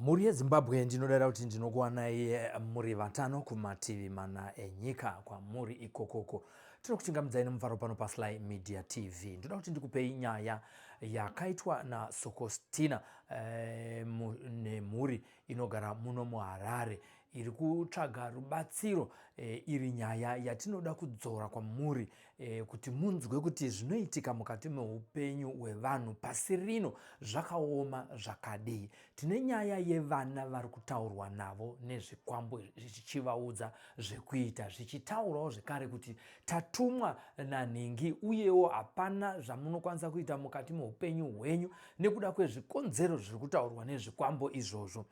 Mhuri yeZimbabwe ndinodara kuti ndinokuwanai eh, muri vatano kumativi mana enyika kwamuri ikokoko. Tinokuchingamidzai nemufaro pano paSly Media TV. Ndoda kuti ndikupei nyaya yakaitwa naSokostina eh, nemhuri inogara muno muHarare iri kutsvaga rubatsiro e, iri nyaya yatinoda kudzora kwamuri e, kuti munzwe kuti zvinoitika mukati meupenyu hwevanhu pasi rino zvakaoma zvakadii. Tine nyaya yevana vari kutaurwa navo nezvikwambo zvichivaudza zvekuita zvichitaurawo zvekare kuti tatumwa nanhingi uyewo hapana zvamunokwanisa kuita mukati meupenyu hwenyu nekuda kwezvikonzero zviri kutaurwa nezvikwambo izvozvo.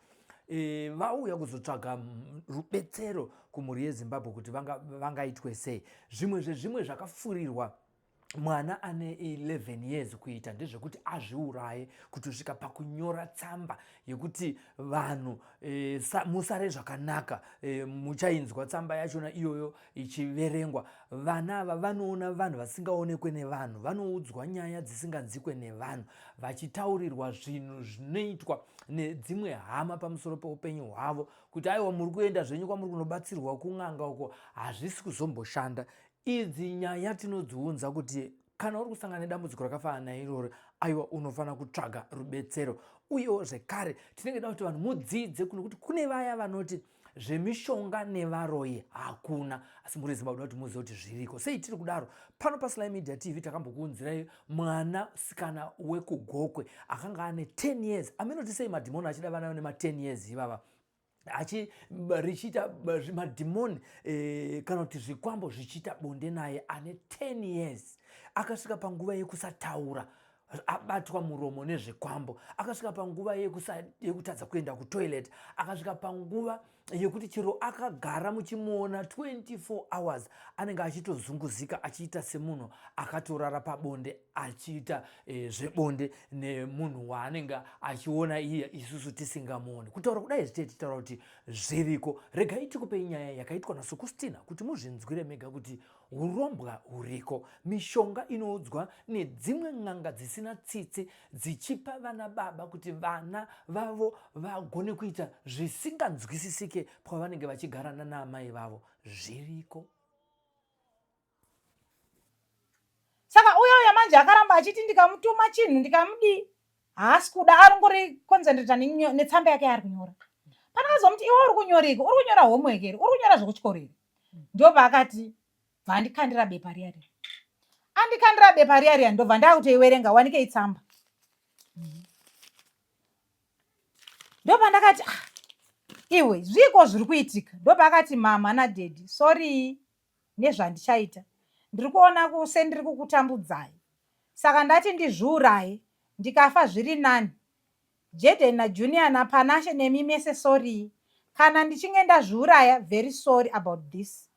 E, vauya kuzotsvaga rubetsero kumhuri yezimbabwe kuti vangaitwe vanga sei zvimwe zvezvimwe zvakafurirwa mwana ane 11 years kuita ndezvekuti azviuraye kutosvika pakunyora tsamba yekuti vanhu e, sa, musare zvakanaka e, muchainzwa tsamba yachona iyoyo ichiverengwa vana ava vanoona vanhu vasingaonekwe nevanhu vanoudzwa nyaya dzisinganzikwe nevanhu vachitaurirwa zvinhu zvinoitwa nedzimwe hama pamusoro peupenyu hwavo kuti aiwa muri kuenda zvenyu kwamuri kunobatsirwa kun'anga uko hazvisi kuzomboshanda idzi nyaya tinodziunza kuti kana uri kusangana nedambudziko rakafanana nairoro aiwa unofanira kutsvaga rubetsero uyewo zvekare tinenge da kuti vanhu mudzidze kuno kuti kune vaya vanoti zvemishonga nevaroyi hakuna asi mhuri yezimbabwe kuti muzive kuti zviriko sei tiri kudaro pano pasly media tv takambokuunzirai mwana sikana wekugokwe akanga ane 10 years aminoti sei madhimoni achida vana vane ma10 years ivava achi richiita madhimoni e, kana kuti zvikwambo zvichiita bonde naye ane 10 years akasvika panguva yekusataura abatwa muromo nezvikwambo akasvika panguva yekutadza kuenda kutoilet akasvika panguva yekuti chero akagara muchimuona 24 hours anenge achitozunguzika achiita semunhu akatorara pabonde achiita e, zvebonde nemunhu waanenge achiona iye isusu tisingamuoni kutaura kudai zvitee tichitaura kuti zviriko regai tikupei nyaya yakaitwa nasokustina kuti muzvinzwire mega kuti Hurombwa huriko. Mishonga inoudzwa nedzimwe n'anga dzisina tsitsi dzichipa vana baba kuti vana vavo vagone kuita zvisinganzwisisike pavanenge vachigara nanaamai vavo. Zviriko. Saka uya uya manje akaramba achiti ndikamutuma chinhu ndikamudii haasi kuda arongori concentrata netsamba yake yaari kunyora. Pandakazomuti iwe uri kunyoriko uri kunyora homework here uri kunyora zvekuchikoro here ndopaakati bva andikandira bepa riya riya andikandira bepa riya riya ndobva ndakutoiwerenga wanike itsamba ndopandakati ah, iwe zviiko zviri kuitika ndopaakati mama nadaddy sorry nezvandichaita ndiri kuona sendiri kukutambudzai saka ndati ndizviuraye ndikafa zviri nani Jaden na Junior na Panashe nemi mese sorry kana ndichinge ndazviuraya very sorry about this.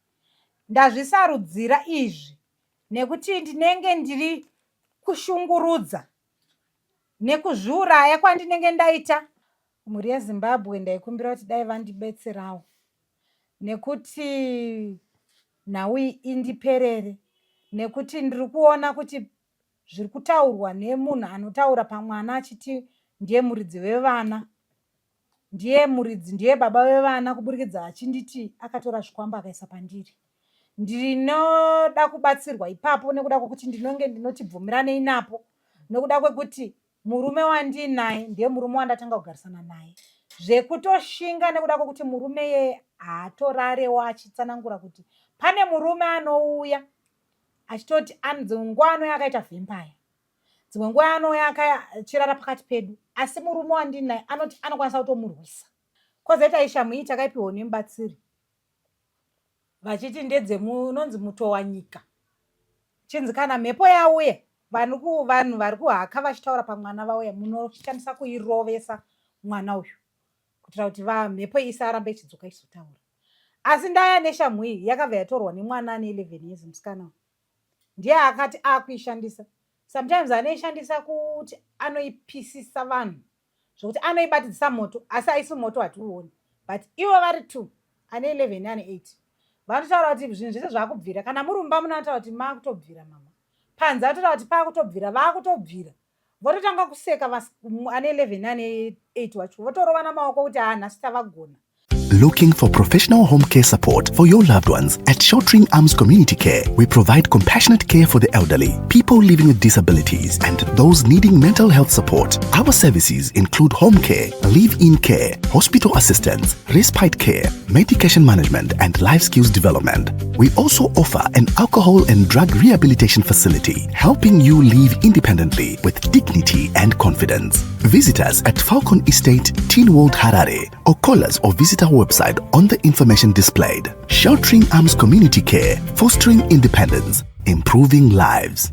Ndazvisarudzira izvi nekuti ndinenge ndiri kushungurudza nekuzviuraya kwandinenge ndaita. Mhuri yeZimbabwe ndaikumbira kuti dai vandibetserawo nekuti nhau iyi indiperere nekuti ndiri kuona kuti zviri kutaurwa nemunhu anotaura pamwana achiti ndiye muridzi wevana ndiye muridzi ndiye baba vevana kuburikidza achinditi akatora zvikwambo akaisa pandiri ndinoda kubatsirwa ipapo nekuda kwekuti ndinonge ndinoti bvumiranei napo nokuda kwekuti murume wandiinaye ndiye murume wandatanga kugarisana naye zvekutoshinga nekuda kwekuti murume yeye haatorarewo achitsanangura kuti pane murume anouya achitoti dzimwe nguva anouya akaita vampire dzimwe nguva anouya akachirara pakati pedu asi murume wandinaye anoti anokwanisa kutomurwisa kozoita ishamu iyi takaipiwa nemubatsiri vachiti ndedzemunonzi mutowanyika chinzi kana mhepo yauya vanhu vari kuhaka vachitaura pamwana vauya munoshandisa kuirovesa mwana uyu kuitira kuti mhepo isarambe ichidzoka ichizotaura Asi ndaya neshamhu iyi yakabva yatorwa nemwana ane 11 years musikana uyu. Ndiye akati akuishandisa. Sometimes anoishandisa kuti anoipisisa vanhu zvokuti anoibatidzisa moto asi haisi moto hatiuoni but ivo vari two ane 11 neane 8 vanotaura kuti zvinhu zvese zvakubvira kana muri mumba muno anotaura kuti makutobvira mama panze anotaura kuti pakutobvira vakutobvira. Vototanga kuseka ane 11 ane 8 wacho votorovana maoko kuti haa nhasi tavagona. Looking for professional home care support for your loved ones? At Sheltering Arms Community Care, we provide compassionate care for the elderly, people living with disabilities, and those needing mental health support. Our services include home care, live in care, hospital assistance, respite care, medication management, and life skills development. We also offer an alcohol and drug rehabilitation facility, helping you live independently with dignity and confidence. Visit us at Falcon Estate, Teen World Harare, or call us or visit our website on the information displayed. Sheltering Arms Community Care, fostering independence, improving lives.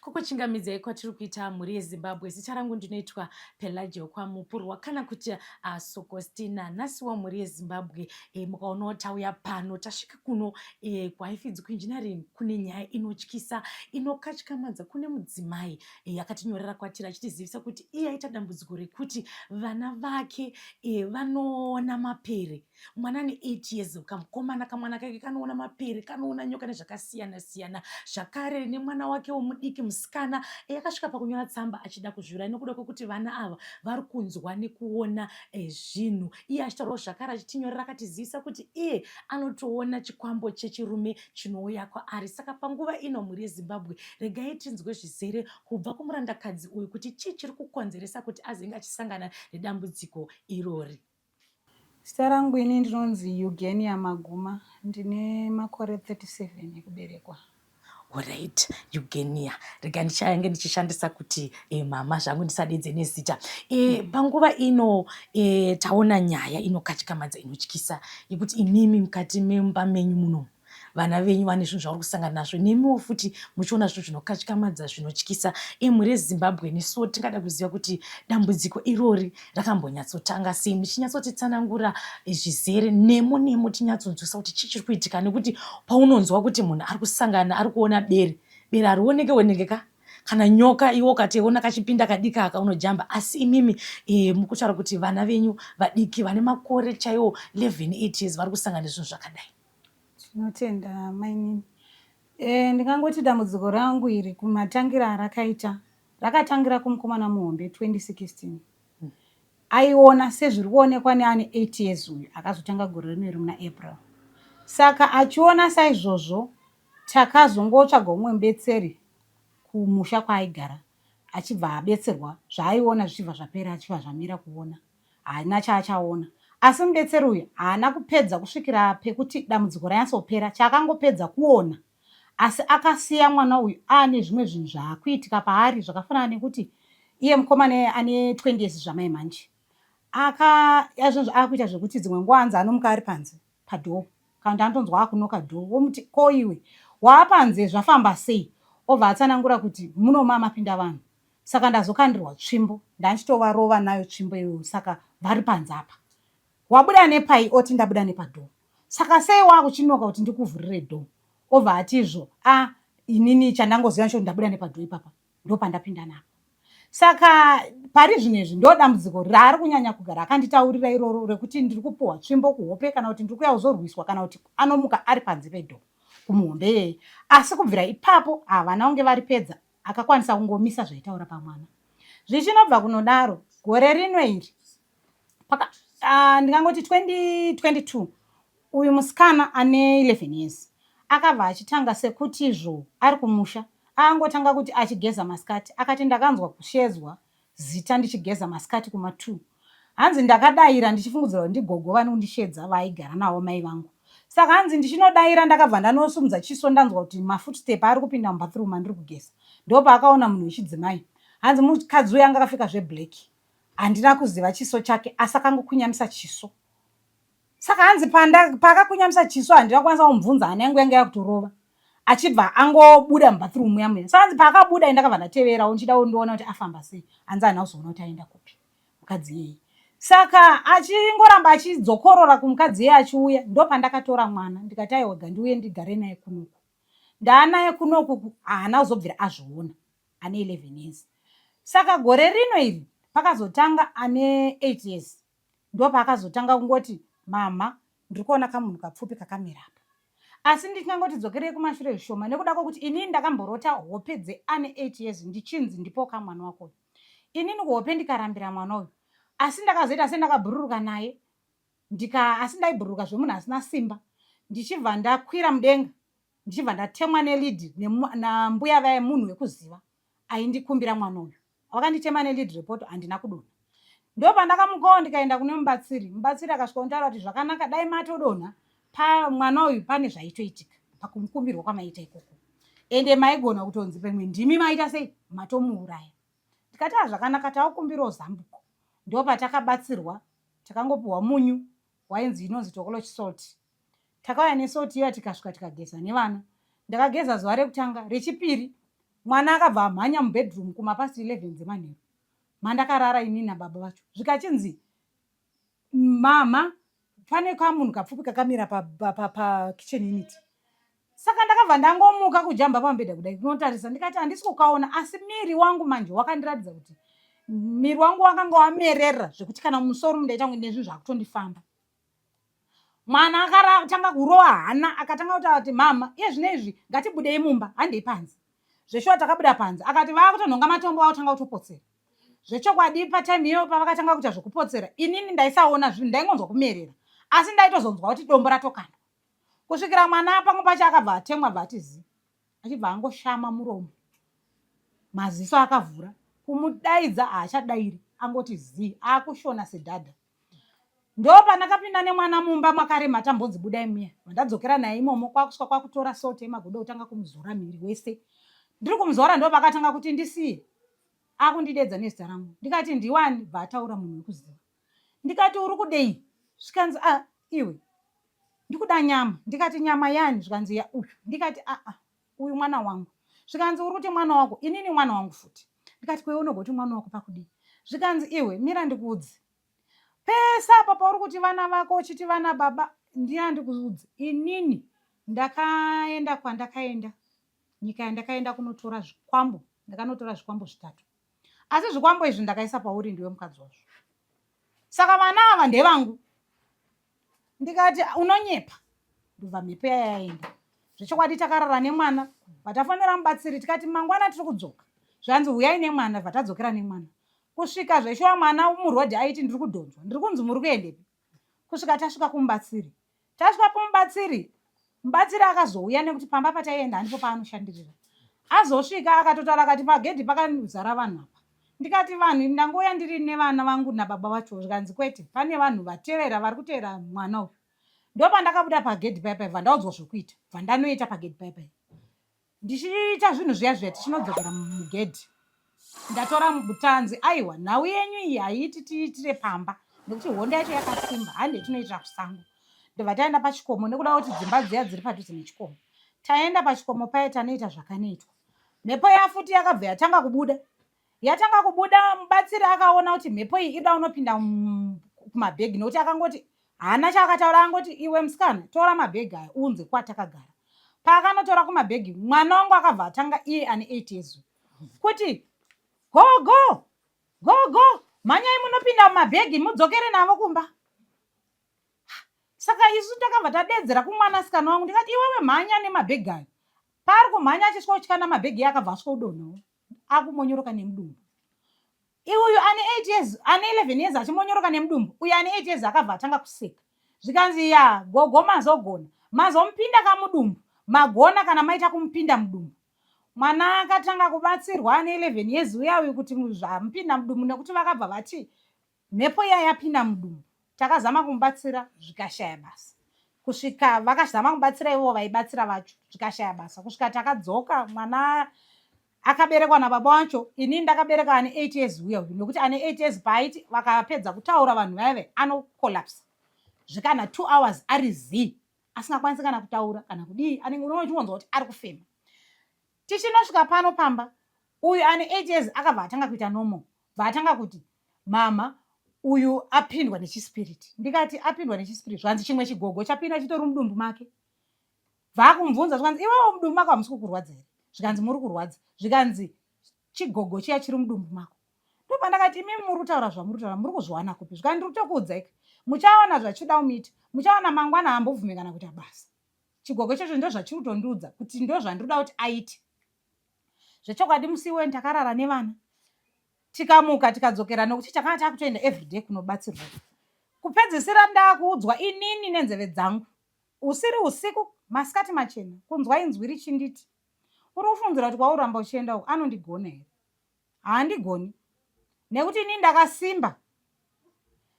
Kukuchingamidzai kwatiri kuita mhuri yeZimbabwe. Zita rangu ndinoitwa Pelagio Kwamupurwa kana kuti uh, Sokostina. Nhasiwo mhuri yeZimbabwe e, mukaonawo tauya pano tasvika kuno e, kuHighfields kuengineering kune nyaya inotyisa inokatyamadza. Kune mudzimai e, akatinyorera kwatiri achitizivisa kuti iye aita dambudziko rekuti vana vake e, vanoona mapere mwana ane 8 years kamukomana kamwana kake kanoona mapere kanoona nyoka nezvakasiyana siyana zvakare nemwana wake womudiki musikana eh, akasvika pakunyora tsamba achida kuzviuraya nokuda kwekuti vana ava vari kunzwa nekuona eh, zvinhu iye achitaurawo zvakare achitinyorera akatizivisa kuti iye anotoona chikwambo chechirume chinouya kwaari saka panguva ino mhuri yezimbabwe regai tinzwe zvizere kubva kumurandakadzi uyu kuti chii chiri kukonzeresa kuti azenge achisangana nedambudziko irori Zita rangu ini ndinonzi Eugenia Maguma, ndine makore 37 ekuberekwa. Alright, Eugenia, rega ndichange ndichishandisa kuti e, mama zvangu ndisadedze nezita. E, mm. Panguva ino e, taona nyaya inokatyamadza inotyisa yekuti imimi mukati memba menyu muno vana venyu vane zvinhu zvavari kusangana nazvo nemiwo futi muchiona zvinhu zvinokatyamadza zvinotyisa imhuri yezimbabwe nesuwo tingada kuziva kuti dambudziko irori rakambonyatsotanga sei muchinyatsotitsanangura zvizere nemo nemo tinyatsonzwisa kuti chii chiri kuitika nekuti paunonzwa kuti munhu ari kusangana ari kuona bere bere harioneke oneke ka kana nyoka iwe ukatoiona kachipinda kadiki aka unojamba asi imimi e, mukutaura kuti vana venyu vadiki vane makore chaiwo 11 8 years vari kusangana nezvinhu zvakadai Tinotenda mainini. E, ndingangoti dambudziko rangu iri kumatangira arakaita rakatangira kumukomana muhombe 2016 aiona sezviri kuonekwa neane 8 years uyu akazotanga gore rino iri muna April. Saka achiona saizvozvo takazongotsvaga umwe mubetseri kumusha kwaaigara achibva abetserwa zvaaiona zvichibva zvapera achibva zvamira kuona. Haana chaachaona. Asi mubetseri uyu haana kupedza kusvikira pekuti dambudziko ranyatsopera. Chaakangopedza kuona asi akasiya mwana uyu aane zvimwe zvinhu zvaakuitika paari zvakafanana nekuti iye mukomana ane 20 years zvamai manje aka azvinhu akuita zvekuti dzimwe nguva anzi anomuka ari panze padoor kana kuti anotonzwa akunoka door womuti ko iwe waapanze zvafamba sei obva atsanangura kuti munoma mapinda vanhu Saka ndazokandirwa tsvimbo ndanchitovarova nayo tsvimbo iyoyo saka vari panze apa. Wabuda nepai oti ndabuda nepadoor. Saka sei wakuchinoka kuti ndikuvhurire door obva ati izvo a inini chandangoziva nchoti ndabuda nepadoor ipapa ndopandapinda napo. Saka pari zvino izvi ndo dambudziko raari kunyanya kugara akanditaurira iroro rekuti ndiri kupuhwa tsvimbo kuhope kana kuti ndiri kuya kuzorwiswa kana kuti anomuka ari panze pedoor kumuhombe iyeye. Asi kubvira ipapo havana kunge varipedza akakwanisa kungomisa zvaitaura pamwana zvichinobva kunodaro gore rino iri paka uh, ndingangoti 2022 uyu musikana ane 11 years akabva achitanga sekuti izvo ari kumusha akangotanga kuti achigeza masikati akati ndakanzwa kushedzwa zita ndichigeza masikati kuma 2 hanzi ndakadaira ndichifungudzira kuti ndigogo vanondishedza vaaigara navo mai vangu saka hanzi ndichinodaira ndakabva ndanosumudza chiso ndanzwa kuti mafootstep ari kupinda mubathroom mandiri kugeza ndopaakaona munhu wechidzimai hanzi mukadzi uyo anga akapfeka zveblack handina kuziva chiso chake asi akangokunyamisa chiso Saka hanzi paakakunyamisa chiso handina kukwanisa kumubvunza hana yangu yanga yakutorova achibva angobuda mubathroom muya muya. Saka hanzi paakabuda ndakabva ndateverawo ndichida kundiona kuti afamba sei. Hanzi handina kuzoona kuti aenda kupi mukadzi iyeye. Saka achingoramba achidzokorora kumukadzi iyeye achiuya ndopandakatora mwana ndikati aiwa ga ndiuye ndigare naye kunoku. Ndaanaye kunoku haana kuzobvira azviona ane 11 years. Saka gore rino iri pakazotanga ane 8 years. Ndopaakazotanga kungoti mhamha ndiri kuona kamunhu kapfupi kakamira apa. Asi ndingangoti dzokerei kumashure zvishoma nekuda kwekuti inini ndakamborota hope dzeane 8 years ndichinzi ndipoka mwana wako uyu. Inini kuhope ndikarambira mwana uyu. Asi ndakazoita sendakabhururuka naye ndika asi ndaibhururuka zvemunhu asina simba ndichibva ndakwira mudenga ndichibva ndatemwa nelead nambuya vaye munhu wekuziva aindikumbira mwana uyu. Vakanditema nelead repoto handina kudonha. Ndopandakamukawo ndikaenda kune mubatsiri. Mubatsiri akasvika kunditaura kuti zvakanaka dai matodonha pamwana uyu pane zvaitoitika pakumukumbirwa kwamaita ikoko. Ende maigona kutonzi pamwe ndimi maita sei matomuuraya. Ndikati ah zvakanaka takukumbirawo zambuko. Ndopatakabatsirwa takangopiwa munyu wainzi inonzi tokolochi salt. Takauya nesalt iya tikasvika tikageza nevana. Ndakageza zuva rekutanga, rechipiri mwana akabva amhanya mubedroom kumapast 11 dzemanheru mandakarara inini nababa vacho zvikachinzi mhamha pane kamunhu kapfupi kakamira pakitchen pa, pa, pa unit saka ndakabva ndangomuka kujamba pamubhedha kudai kunotarisa ndikati handisi kukaona asi miri wangu manje wakandiratidza kuti miri wangu wakanga wamerera zvekuti kana musoro mundaita kunge nezvinhu zvakutondifamba mwana akatanga kurova hana akatanga kutaura kuti mama iye zvino izvi ngatibudei mumba handei panze zveshuwa takabuda panze akati vakutonhonga matombo vakutanga kutopotsera zvechokwadi patime iyo pavakatanga kuita zvekupotsera inini ndaisaona zvinhu ndaingonzwa kumerera asi ndaitozonzwa kuti dombo ratokandwa kusvikira mwana pamwe pacho akabva atemwa bva ati zii achibva angoshama muromo maziso akavhura kumudaidza haachadairi angoti zii akushona sedhadha Ndopandakapinda nemwana mumba makarema tambonzi budai muya. Vandadzokera naye imomo kwakuswa kwakutora salt yemagodo kutanga kumuzora miri wese. Ndiri kumuzora ndopakatanga kuti ndisiye. Akundidedza nezita rangu. Ndikati ndiwani bva ataura munhu wekuziva. Ndikati uri kudei? Zvikanzi ah iwe ndikuda nyama. Ndikati nyama yani? Zvikanzi ya uyu. Ndikati ah ah uyu mwana wangu. Zvikanzi uri kuti mwana wako inini mwana wangu futi. Ndikati kwewe unogoti mwana wako pakudii? Zvikanzi iwe mira ndikuudze. Pese apa pauri kuti vana vako uchiti vana baba ndiye andikuudze inini ndakaenda kwandakaenda nyika yandakaenda kunotora zvikwambo ndakanotora zvikwambo zvitatu asi zvikwambo izvi ndakaisa pauri ndiwe mukadzi wazvo saka vana ava ndevangu ndikati unonyepa ndobva mhepo yaya yaenda zvechokwadi takarara nemwana vatafonera mubatsiri tikati mangwana tiri kudzoka zvanzi huyai nemwana vatadzokera nemwana kusvika zveshuwa mwana murodhi aiti ndiri kudhonzwa ndiri kunzi muri kuendepi kusvika tasvika kumubatsiri tasvika kumubatsiri mubatsiri akazouya nekuti pamba pataienda handipo paanoshandirira azosvika akatotaura akati pagedhi pakazara vanhu apa ndikati vanhu ndangouya ndiri nevana vangu nababa vacho zvikanzi kwete pane vanhu vatevera vari kutevera mwana uyu ndopandakabuda pagedhi paya paya bva ndaudzwa zvekuita bva ndanoita pagedhi paya paya ndichiita zvinhu zviya zviya tichinodzokera mugedhi ndatora mutanzi aiwa nhau yenyu iyi haiiti tiitire pamba nekuti hondo yacho yakasimba hande tinoitira kusango ndobva taenda pachikomo nekuda kuti dzimba dziya dziri padhuze nechikomo taenda pachikomo paye tanoita zvakanoitwa mhepo yafuti yakabva yatanga kubuda yatanga kubuda mubatsiri akaona kuti mhepo iyi ida unopinda kumabhegi nokuti akangoti haana chaakataura angoti iwe musikana tora mabhegi aya uunze kwatakagara paakanotora kumabhegi mwana wangu akabva atanga iye ane 8 years kuti gogo gogo mhanyai munopinda mumabhegi mudzokere navo kumba saka isu takabva tadedzera kumwanasikana wangu ndikati iwewe mhanya nemabhegi ayo paari kumhanya achiswa kutyana mabhegi akabva aswa kudonhawo akumonyoroka nemudumbu iuyu ane 8 years ane 11 years achimonyoroka nemudumbu uyu ane 8 years akabva atanga kuseka zvikanzi ya gogo mazogona mazomupinda kamudumbu magona kana maita kumupinda mudumbu mwana akatanga kubatsirwa ane 11 years uya uyu kuti zvamupinda mudumbu nekuti vakabva vati Mhepo iya yapinda mudumbu takazama kumubatsira zvikashaya basa kusvika vakazama kubatsira ivo vaibatsira vacho zvikashaya basa kusvika takadzoka mwana akaberekwa nababa wacho ini ndakabereka ane 8 years uya uyu nekuti ane 8 years paaiti vakapedza kutaura vanhu vaive anocollapse zvikana 2 hours ari zii asingakwanisi kana kutaura kana kudii anenge unochingonzwa kuti ari kufema Tichinosvika pano pamba uyu ane 8 years akabva atanga kuita normal bva atanga kuti mama uyu apindwa nechispirit ndikati apindwa nechispirit zvanzi chimwe chigogo chapinda chitori mudumbu make bva akumubvunza zvikanzi iwewo mudumbu mako hamusi kukurwadza here zvikanzi muri kurwadza zvikanzi chigogo chiya chiri mudumbu mako ndopandakati imimi muri kutaura zvamuri kutaura muri kuzviwana kupi zvikanzi ndiri kutokuudzaika Muchaona zvachiuda kumuita, muchaona mangwana haambobvume kana kuita basa. Chigogo ichocho ndozvachiri kutondiudza kuti ndozvandinoda kuti aite. Zvechokwadi musi iwoyo ndakarara nevana tikamuka tikadzokera nokuti takanga takutoenda everyday kunobatsirwa. Kupedzisira ndakuudzwa inini nenzeve dzangu usiri usiku masikati machena kunzwa inzwi richinditi uri kufungidzira kuti kwauramba uchienda uku anondigona here? Haandigoni nekuti inini ndakasimba.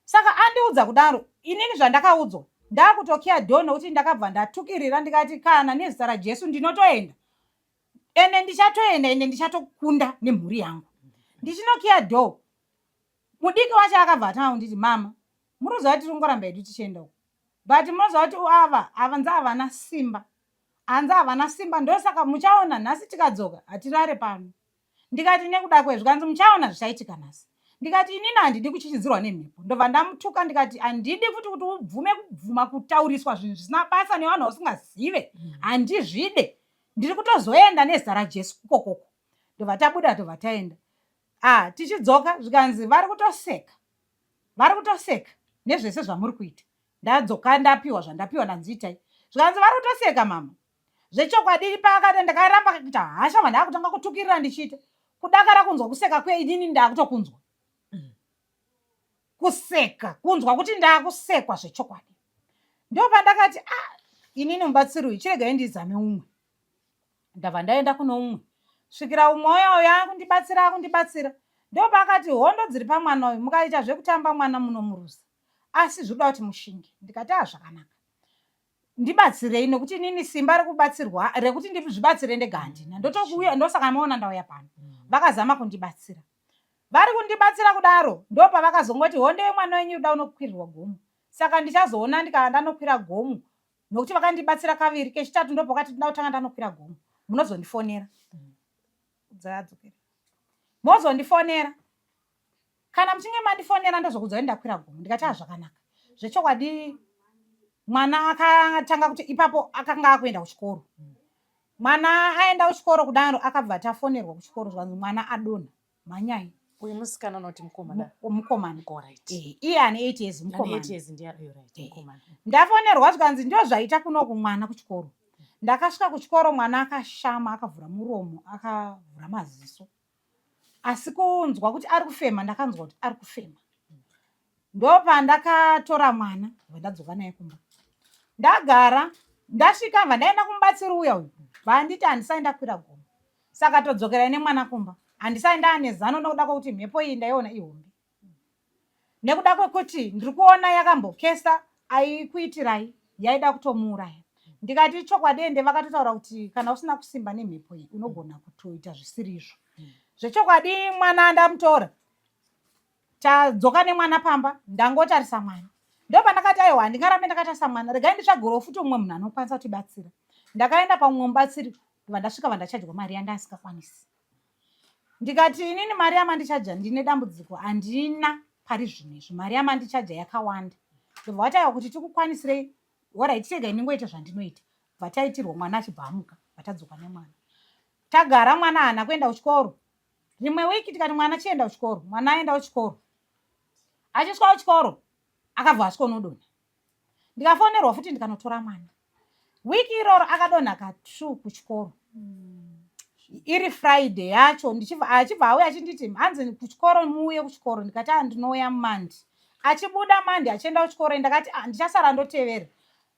Saka andiudza kudaro inini zvandakaudzwa ndakutokiya door nokuti ndakabva ndatukirira ndikati kana nezita raJesu ndinotoenda ende ndichatoenda ende ndichatokunda nemhuri yangu. Ndichinokiya door mudiki wacho akabva atanga kunditi mama muri kuziva kuti tiri kungoramba hedu tichienda uku but munoziva kuti ava avanzi havana simba hanzi havana simba ndosaka muchaona nhasi tikadzoka hatirare pano. Ndikati nekuda kwei zvikanzi muchaona zvichaitika nhasi. Ndikati inini handidi kuchichidzirwa nemhepo. Ndobva ndamutuka ndikati handidi futi kuti ubvume kubvuma kutauriswa zvinhu zvisina basa nevanhu vausingazive. Handizvide. Ndiri kutozoenda nezita raJesu ikokoko. Ndobva tabuda tobva taenda. Ah tichidzoka zvikanzi vari kutoseka. Vari kutoseka nezvese zvamuri kuita. Ndadzoka ndapiwa zvandapiwa ndanzi itai. Zvikanzi vari kutoseka mama. Zvechokwadi paakati ndakaramba kuita hasha vanhu akutanga kutukirira ndichiita kudakara kunzwa kuseka kwe inini ndakutokunzwa kuseka kunzwa kuti ndakusekwa zvechokwadi ndopandakati ah inini mubatsiri uyu chiregai ndizame umwe ndabva ndaenda kuno umwe svikira umwe uya uya akundibatsira akundibatsira ndopaakati hondo dziri pamwana uyu mukaita zvekutamba mwana munomuruza asi zvinoda kuti mushinge ndikati ah zvakanaka ndibatsirei nokuti inini simba rekubatsirwa rekuti ndizvibatsire ndega handina ndotokuuya ndosaka maona ndauya pano vakazama kundibatsira vari kundibatsira kudaro ndopavakazongoti honde yemwana wenyu uda unokwirirwa gomo saka ndichazoona ndikava ndanokwira gomo nokuti vakandibatsira kaviri kechitatu ndopakati ndinoda kutanga ndanokwira gomo munozondifonera dzadzokera mozondifonera Kana muchinge mandifonera ndozokuudzai ndakwira gomo ndikati ah zvakanaka. Zvechokwadi mwana akatanga kuti ipapo akanga akuenda kuchikoro. Mwana aenda kuchikoro kudaro akabva tafonerwa kuchikoro zvikanzi mwana adonha mhanyai. Uyu musikana unoti mukomana. Mukomana. Alright. Eh, iye ane 8 years Ane mukomana. 8 years ndiye ari right Eh. mukomana. Ndafonerwa zvikanzi ndozvaita kunoku mwana kuchikoro. Ndakasvika kuchikoro mwana akashama akavhura muromo akavhura maziso. Asi kunzwa kuti ari kufema ndakanzwa kuti ari kufema. Ndopandakatora mwana vandadzoka naye kumba. Ndagara ndasvika bva ndaenda kumubatsiri uya uyu vanditi handisai ndakwira gomo saka todzokerai nemwana kumba handisai ndaane zano nokuda kwekuti mhepo iyi ndaiona ihombe nekuda kwekuti ndiri kuona yakambokesa aikuitirai yaida kutomuuraya ndikati chokwadi ende vakatotaura kuti kana usina kusimba nemhepo iyi unogona kutoita zvisiri izvo zvechokwadi mwana ndamutora tadzoka nemwana pamba ndangotarisa mwana ndopandakati aiwa handingarambe ndakatarisa mwana regai nditsvagirewo futi umwe munhu anokwanisa kutibatsira ndakaenda pamumwe mubatsiri vandasvika vandachadya mari yandasingakwanisi Ndikati inini mari yamandichaja ndine dambudziko handina pari zvino izvi mari yamandichaja yakawanda. Ndobva vati aiwa kuti tikukwanisirei horaiti chega ndingoita zvandinoita. Bva taitirwa mwana achibva amuka vatadzoka nemwana. Tagara mwana haana kuenda kuchikoro. Rimwe wiki tikati mwana chienda kuchikoro mwana aenda kuchikoro. Achisvika kuchikoro akabva asvikonodonha. Ndikafonerwa futi ndikanotora mwana. Wiki iroro akadonha katwo kuchikoro. Iri Friday yacho ndichibva achibva auya achinditi hanzi kuchikoro muuye kuchikoro ndikati ah ndinouya Monday. Achibuda Monday achienda kuchikoro ndakati ah ndichasara ndotevera.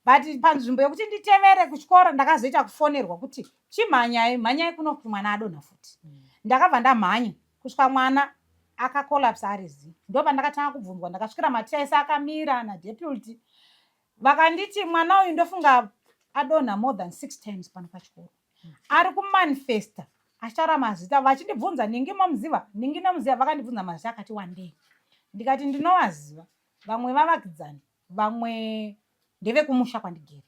But panzvimbo yekuti nditevere kuchikoro ndakazoita kufonerwa kuti chimhanyai mhanyai kuno kuti mwana adonha futi. Ndakabva ndamhanya kusvika mwana akakolapsa ari zii. Ndopandakatanga kubvunzwa ndakasvikira maticha ese akamira nadeputy vakanditi mwana uyu ndofunga adonha more than 6 times pano pachikoro. Ari kumanifesta achitaura mazita vachindibvunza ningi momuziva ningi nomuziva vakandibvunza mazita akati wandei ndikati ndinovaziva vamwe vavakidzani vamwe ndevekumusha kwandigere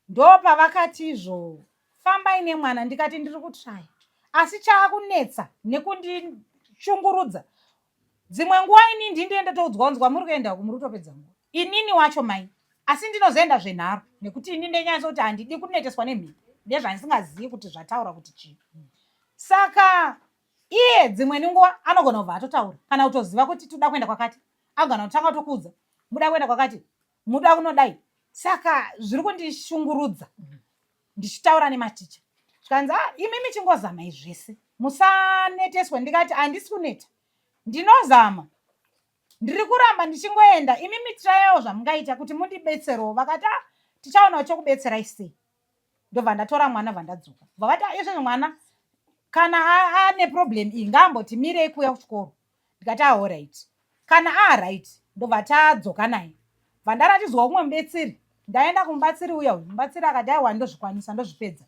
ndopavakati izvo fambai nemwana ndikati ndiri kutraya asi chaakunetsa nekundishungurudza dzimwe nguva ini ndindiye ndotoudzwa unzwa muri kuenda uku muri kutopedza nguva inini wacho mai asi ndinozoenda zvenharo nekuti ini ndenyaya kuti handidi kuneteswa nemhiko ndezvandisingazivi kuti zvataura kuti chii saka iye dzimweni nguva anogona kubva atotaura kana kutoziva kuti toda kuenda kwakati agona kutanga kutokuudza. Muda kuenda kwakati, muda kunodai. Saka zviri kundishungurudza ndichitaura nematicha. Zvikanzi, ah, imimi chingozamai zvese, musaneteswe. Ndikati handisi kuneta, ndinozama, ndiri kuramba ndichingoenda. Imimi tirayawo zvamungaita kuti mundibetserewo. Vakati, ah, tichaonawo chokubetserai sei. Ndobva ndatora mwana, bva ndadzoka. Vakati, ah, izvezvi mwana kana ane problem iyi ngaamboti mirei kuuya kuchikoro. Ndikati, ah, alright. Kana aaright, ndobva tadzoka naye. Bva ndaratidzwa umwe mubatsiri. Ndaenda kumubatsiri uya uyu. Mubatsiri akati, aiwa, ndozvikwanisa, ndozvipedza.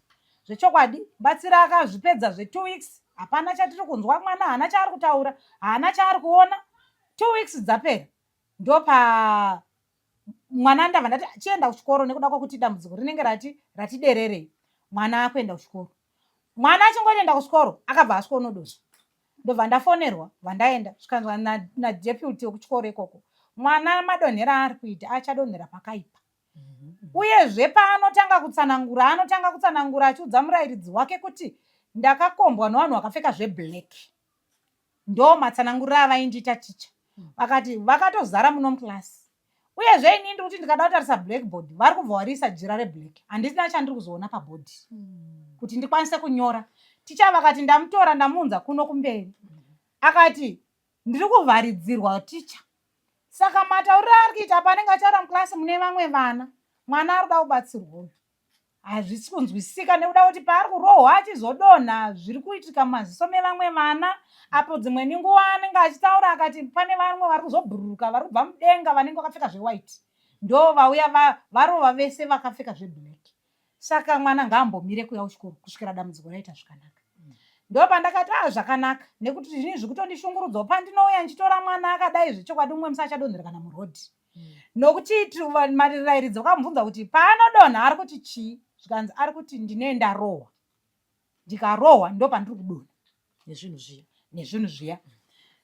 Zvechokwadi, mubatsiri akazvipedza zve2 weeks. Hapana chatiri kunzwa, mwana haana chaari kutaura, haana chaari kuona. 2 weeks dzapera, ndopa mwana ndabva ndati chienda kuchikoro nekuda kwekuti dambudziko rinenge rati ratidererei. Mwana akuenda kuchikoro. Mwana achingoenda kuchikoro akabva asvika unodonha. Ndobva ndafonerwa, bva ndaenda, zvikanzwa nadeputy wekuchikoro ikoko, mwana madonhera aari kuita achadonhera pakaipa. Uyezve paanotanga kutsanangura, anotanga kutsanangura achiudza murayiridzi wake kuti ndakakombwa nevanhu vakapfeka zveblack. Ndo matsananguriro avaindiita ticha. Vakati vakatozara muno muclass. Uyezve ini ndiri kuti ndikada kutarisa blackboard, vari kubva wariisa jira reblack, handisina chandiri kuzoona pabhodhi kuti ndikwanise kunyora. Ticha vakati ndamutora ndamuunza kuno kumberi. Akati ndiri kuvharidzirwa ticha. Saka matauriro aari kuita panenge achitaura muklasi mune vamwe vana, mwana ari kuda kubatsirwa uyu. Hazvisi kunzwisisika nekuda kuti paari kurohwa achizodonha zviri kuitika mumaziso mevamwe vana. Apo dzimweni nguva anenge achitaura akati pane vamwe vari kuzobhururuka vari kubva mudenga vanenge vakapfeka zvewhite, ndo vauya varova vese vakapfeka zveblack. Saka mwana ngaambomire kuuya kuchikoro kusvikira dambudziko raita zvakanaka. Ndo pandakati, ah, zvakanaka, nekuti zvinhu zviri kutondishungurudzawo. Pandinouya ndichitora mwana akadai, zvechokwadi umwe musi achadonhera kana murodhi. Nokuti marirayiridzi vakamubvunza kuti paanodonha ari kuti chii, zvikanzi ari kuti ndine ndarohwa, ndikarohwa ndo pandiri kudonha nezvinhu zviya nezvinhu zviya.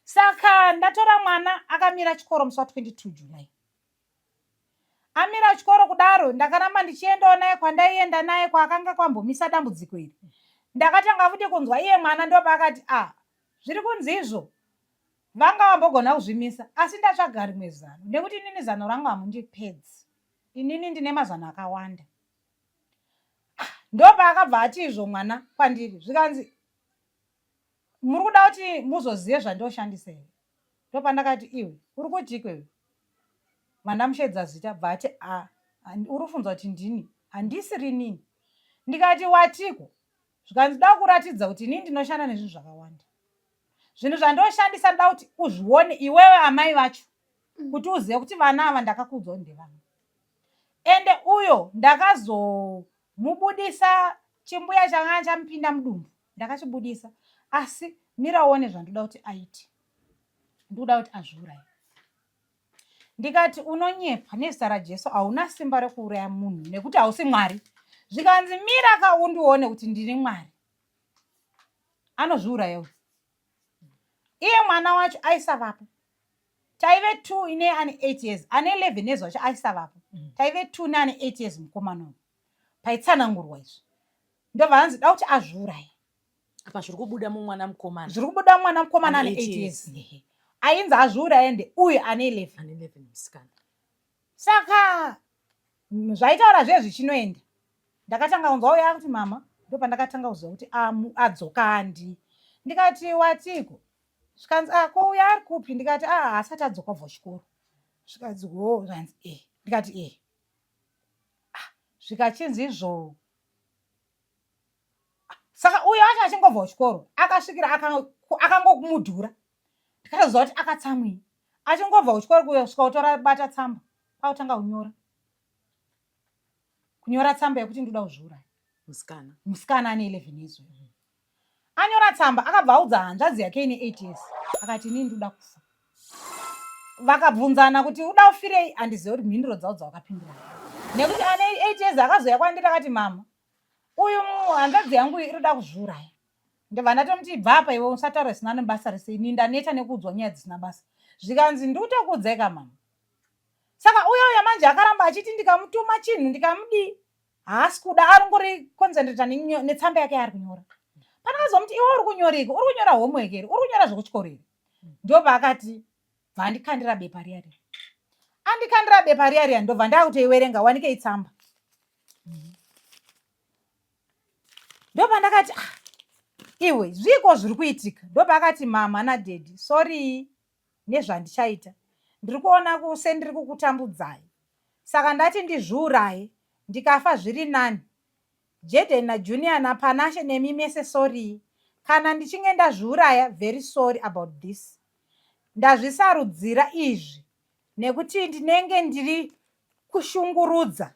Saka ndatora mwana akamira chikoro musi wa22 July. Amira chikoro kudaro, ndakaramba ndichiendawo naye kwandaienda naye kwaakanga kwambomisa dambudziko iri. Ndakatanga futi kunzwa iye mwana, ndopaakati, ah, zviri kunzi izvo vanga vambogona kuzvimisa, asi ndatsvaga rimwe zano, nekuti inini zano rangu hamundipedzi, inini ndine mazano akawanda. Ndopaakabva ati izvo mwana kwandiri, zvikanzi muri kuda kuti muzozive zvandoshandisa here? Ndopandakati, iwe uri kuti ikwewe? Vandamushedza zita, bva ati, a, uri kufunza kuti ndini? Handisi rinini. Ndikati, watiko? Zvikanzi da kuratidza kuti inini ndinoshanda nezvinhu zvakawanda. Zvinhu zvandoshandisa ndoda kuti uzvione iwewe amai vacho, kuti uzive kuti vana ava ndakakuudzwa kuti ndevana. Ende uyo ndakazomubudisa chimbuya changa chamupinda mudumbu, ndakachibudisa, asi mira uone zvandoda kuti aite. Ndikuda kuti azviuraye. Ndikati unonyepa, nezita raJesu hauna simba rekuuraya munhu nekuti hausi Mwari. Zvikanzi mira ka undione kuti ndiri Mwari. Anozviuraya uyu. Iye mwana wacho aisavapo. Taive 2 ine ane 8 years, ane 11 years wacho aisavapo. Taive 2 neane 8 years mukomana uyu. Paitsanangurwa izvi. Ndobva hanzi da kuti azviuraye. Apa zviri kubuda mumwana mukomana. Zviri kubuda mumwana mukomana ane 8 years. Ainzi azviuraye nde uyu ane 11. Ane 11 musikana. Saka zvaitaura zve zvichinoenda. Ndakatanga kunzwa uya kuti mama, ndopandakatanga kuziva kuti adzoka handi. Ndikati watiko? Zvikanzi, ah, ko uya ari kupi? Ndikati, ah, asati adzoka kubva kuchikoro. Zvikanzi, ho, zvanzi, eh. Ndikati, eh. Ah, zvikachinzi izvo. Saka uyo acho achingobva kuchikoro akasvikira akangokumudhura. Ndikatoziva kuti akatsamwei. Achingobva kuchikoro kuya kusvika kutora bata tsamba, kwakutanga kunyora. Kunyora tsamba yekuti ndoda kuzviuraya. Musikana. Musikana ane 11 years uyu. Anyora tsamba akabva audza hanzvadzi yake ine 8 years. Akati inini ndoda kufa. Vakabvunzana kuti uda kufirei, handizive kuti mhinduro dzavo dzavakapindurana. Nekuti ane 8 years akazouya kwandiri akati mama, uyu hanzvadzi yangu iri kuda kuzviuraya. Ndobva ndatomuti ibva apa iwe usataura zvisina nebasa rese, ini ndaneta nekuudzwa nyaya dzisina basa. Zvikanzi ndikutokuudzai ka mama. Saka uya uya manje akaramba achiti ndikamutuma chinhu ndikamudii, haasi kuda, arongori concentrata netsamba yake yaari kunyora. Pandakazomuti iwe uri kunyoriko, uri kunyora homework here, uri kunyora zvekuchikoro here? Ndopaakati bva andikandira bepa riya riya. Andikandira bepa riya riya ndobva ndakutoiwerenga wanike itsamba. Ndopandakati ah, iwe zviiko zviri kuitika? Ndopaakati mama nadaddy sorry nezvandichaita. Ndiri kuona sendiri kukutambudzai. Saka ndati ndizviuraye ndikafa zviri nani. Jaden naJunior naPanashe nemi mese sorry. Kana ndichinge ndazviuraya very sorry about this. Ndazvisarudzira izvi nekuti ndinenge ndiri kushungurudza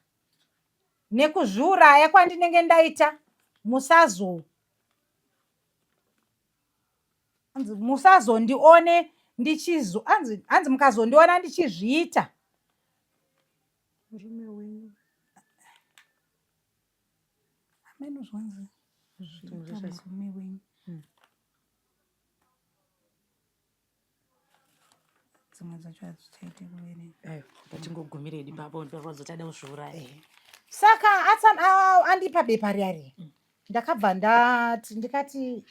nekuzviuraya kwandinenge ndaita musazo hanzi musazondione ndichizo hanzi hanzi mukazondiona ndichizviita Murume wenyu hameno zvanzi zviita murume wenyu hmm. dzimwe dzacho hadzichaite kuverenga ngatingogumire ipapo ndorwadzo tada kuzviuraya eh. Saka andipa bepa riya riya mm. Ndakabva ndati ndikati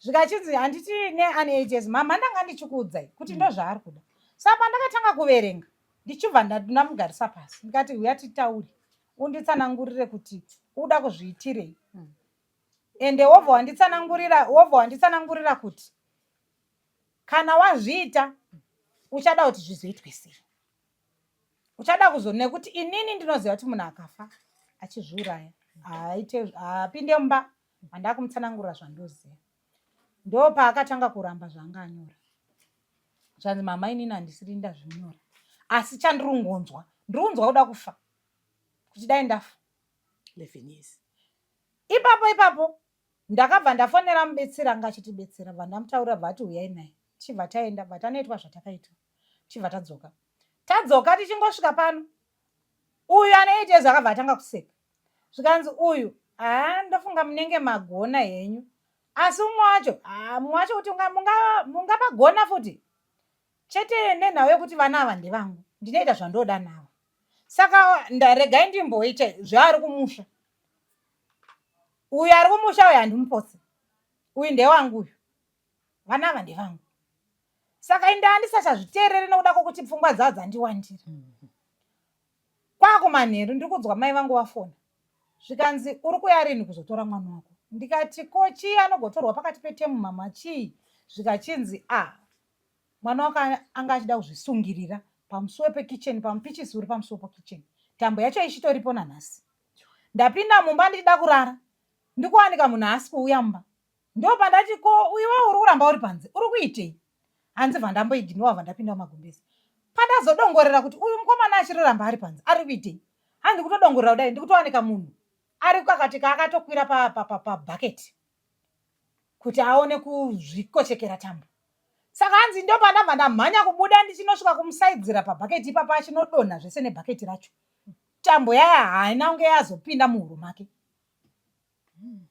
zvikachinzi handiti neane eight years mama ndanga ndichikuudzai kuti mm. ndozvaari kuda. Saka pandakatanga kuverenga ndichibva ndamugarisa pasi ndikati huya titaure unditsanangurire kuti uda kuzviitirei mm. Ende wobva wanditsanangurira wobva wanditsanangurira kuti kana wazviita uchada kuti zvizoitwe sei uchada kuzo nekuti inini ndinoziva kuti munhu akafa achizviuraya haaite haapinde mumba handakumutsanangurira zvandoziva ndopaakatanga kuramba zvaanga anyora zvanzi mama inini handisiri ndazvinyora asi chandiri kungonzwa ndiri kunzwa kuda kufa kuti dai ndafa 11 years ipapo ipapo Ndakabva ndafonera mubetseri anga achitibetsera bva ndamutaurira bva ati huyai naye tichibva taenda bva tanoitwa zvatakaitwa tichibva tadzoka. Tadzoka tichingosvika pano uyu ane 8 years akabva atanga kuseka zvikanzi uyu haa ndofunga munenge magona henyu asi umwe wacho haa mumwe wacho kuti mungapagona futi chete nenhau yekuti vana ava ndevangu ndinoita zvandoda navo saka regai ndimboita zvaari kumusha uyu ari kumusha uyu handimupotse uyu ndewangu uyu vana ava ndevangu saka indaa ndisachazviteerere nokuda kwokuti pfungwa dzavo dzandiwandira mm-hmm. kwakumanheru ndiri kunzwa mai vangu vafona zvikanzi uri kuya rini kuzotora mwana wako ndikati ko chii anogotorwa pakati petemu mama chii zvikachinzi a ah, Mwana wako anga achida kuzvisungirira pamusuwo pekitchen pamupichisi uri pamusuwo pekitchen tambo yacho ichitoripo nanhasi. Ndapinda mumba ndichida kurara ndikuwanika munhu haasi kuuya mumba ndopandati ko iwe uri kuramba uri panze uri kuitei hanzi bva ndamboignowa bva ndapinda mumagumbezi pandazodongorera kuti uyu mukomana achiriramba ari panze ari kuitei hanzi kutodongorera kudai ndikutowanika munhu ari kakati kaakatokwira pabhaketi pa, pa, pa kuti aone kuzvikochekera tambo saka hanzi ndopandabva ndamhanya kubuda ndichinosvika kumusaidzira pabhaketi ipapa achinodonha zvese nebhaketi racho tambo yaya haina kunge yazopinda muhuro make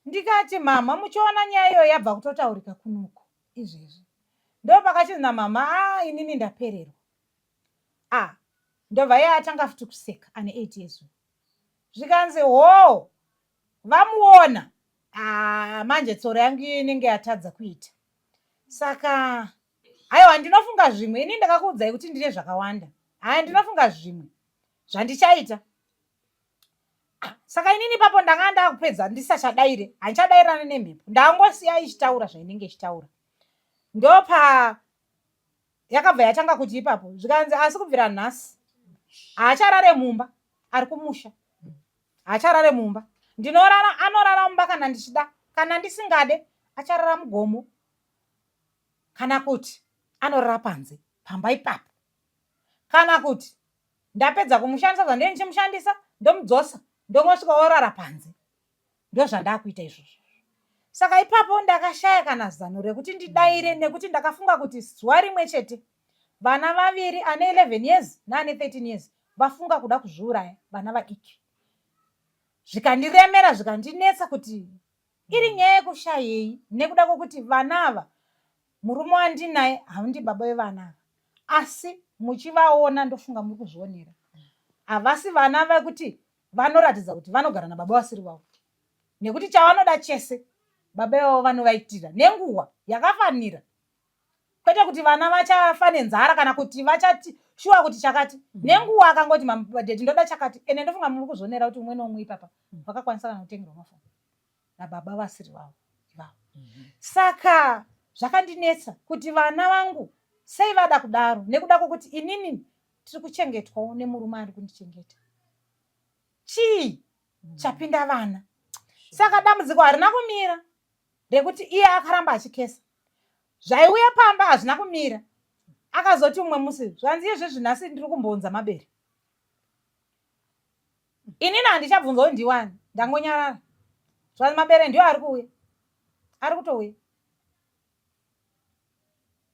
ndikati mama muchiona nyaya iyoyo yabva kutotaurika kunoku izvezvi ndopakachinzi namama a ah, inini ndapererwa a ah, ndobva iye atanga futi kuseka ane 8 years zvikanzi hoo vamuona ah, manje tsoro yangu iyo inenge yatadza kuita saka aiwa ndinofunga zvimwe ini ndakakuudzai kuti ndine zvakawanda haya ndinofunga zvimwe zvandichaita ah, saka inini ipapo ndanga ndakupedza ndisachadaire handichadairana nemhepo ndangosiya ichitaura zvainenge ichitaura ndopa yakabva yatanga kuti ipapo zvikanzi asi kubvira nhasi haacharare mumba ari kumusha haacharare mumba ndinorara anorara mumba kana ndichida kana ndisingade acharara mugomo kana kuti anorara panze pamba ipapo kana kuti ndapedza kumushandisa zvandee ndichimushandisa ndomudzosa ndongosvika orara panze ndozvandakuita izvozvo saka ipapo ndakashaya kana zano rekuti ndidaire nekuti ndakafunga kuti zuva rimwe chete vana vaviri ane 11 years neane 13 years vafunga kuda kuzviuraya vana vadiki zvikandiremera zvikandinetsa kuti iri nyaya yekushayei nekuda kwekuti vana ava murume wandinaye haundi baba vevana ava asi muchivaona ndofunga muri kuzvionera havasi vana vekuti vanoratidza kuti vanogara nababa vasiri vavo nekuti chavanoda chese baba ivavo vanovaitira nenguva yakafanira. Kwete kuti vana vachafa nenzara kana kuti vachati shuwa kuti chakati. Nenguva akangoti madaddy ndoda chakati, ende ndofunga muri kuzvionera kuti umwe neumwe ipapa vakakwanisa kana kutengerwa mafoni nababa vasiri vavo ivavo. Saka zvakandinetsa kuti vana vangu sei vada kudaro, nekuda kwokuti inini tiri kuchengetwawo nemurume ari kundichengeta. Chii chapinda vana? Saka dambudziko harina kumira rekuti iye akaramba achikesa. Zvaiuya pamba hazvina kumira. Akazoti umwe musi zvanzi izvezvi nhasi ndiri kumbounza mabere. Inini handichabvunza kuti ndiwani, ndangonyarara. Zvanzi mabere ndiwo ari kuuya, ari kutouya.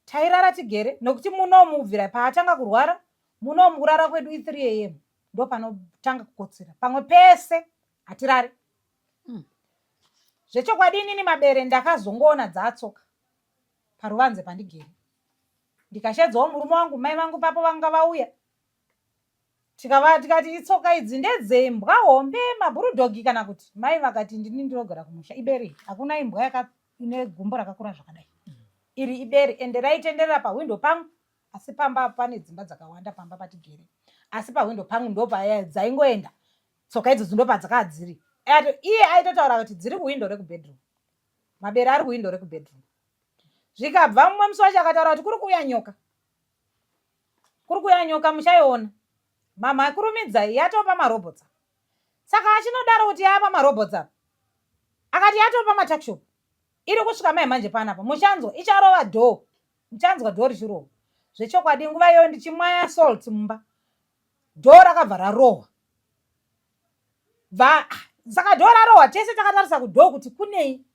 Tairara tigere nokuti munomu kubvira paatanga kurwara munomu kurara kwedu i3 am ndopanotanga kukotsira, pamwe pese hatirare. Zvechokwadi inini mabere ndakazongoona dzaatsoka paruvanze pandigere, ndikashedzawo murume wangu, mai vangu papo vanga vauya, tikava tikati itsoka idzi ndedzembwa hombe mabhurudhogi kana kuti mai vakati ndini ndinogara kumusha, ibere, hakuna imbwa yaka ine gumbo rakakura zvakadai, iri ibere, ende raitenderera pahwindo pangu. Asi pamba pane dzimba dzakawanda pamba patigere, asi pahwindo pangu ndopadzaingoenda tsoka idzodzo, ndopadzakava dziri. Iye aitotaura kuti dziri kuhwindo rekubedroom, mabere ari kuhwindo rekubedroom. Zvikabva mumwe musi wacho akataura kuti kuri kuuya nyoka, kuri kuuya nyoka, muchaiona mama, kurumidzai, yatopa marobots. Saka achinodaro kuti yapa marobots apa, akati yatopa matuckshop, iri kusvika mai manje panapa, muchanzwa icharova door, muchanzwa door richirova. Zvechokwadi nguva iyoyo ndichimwaya salt mumba, door rakabva rarohwa bva. Saka door rarohwa, tese takatarisa kudoor kuti kunei.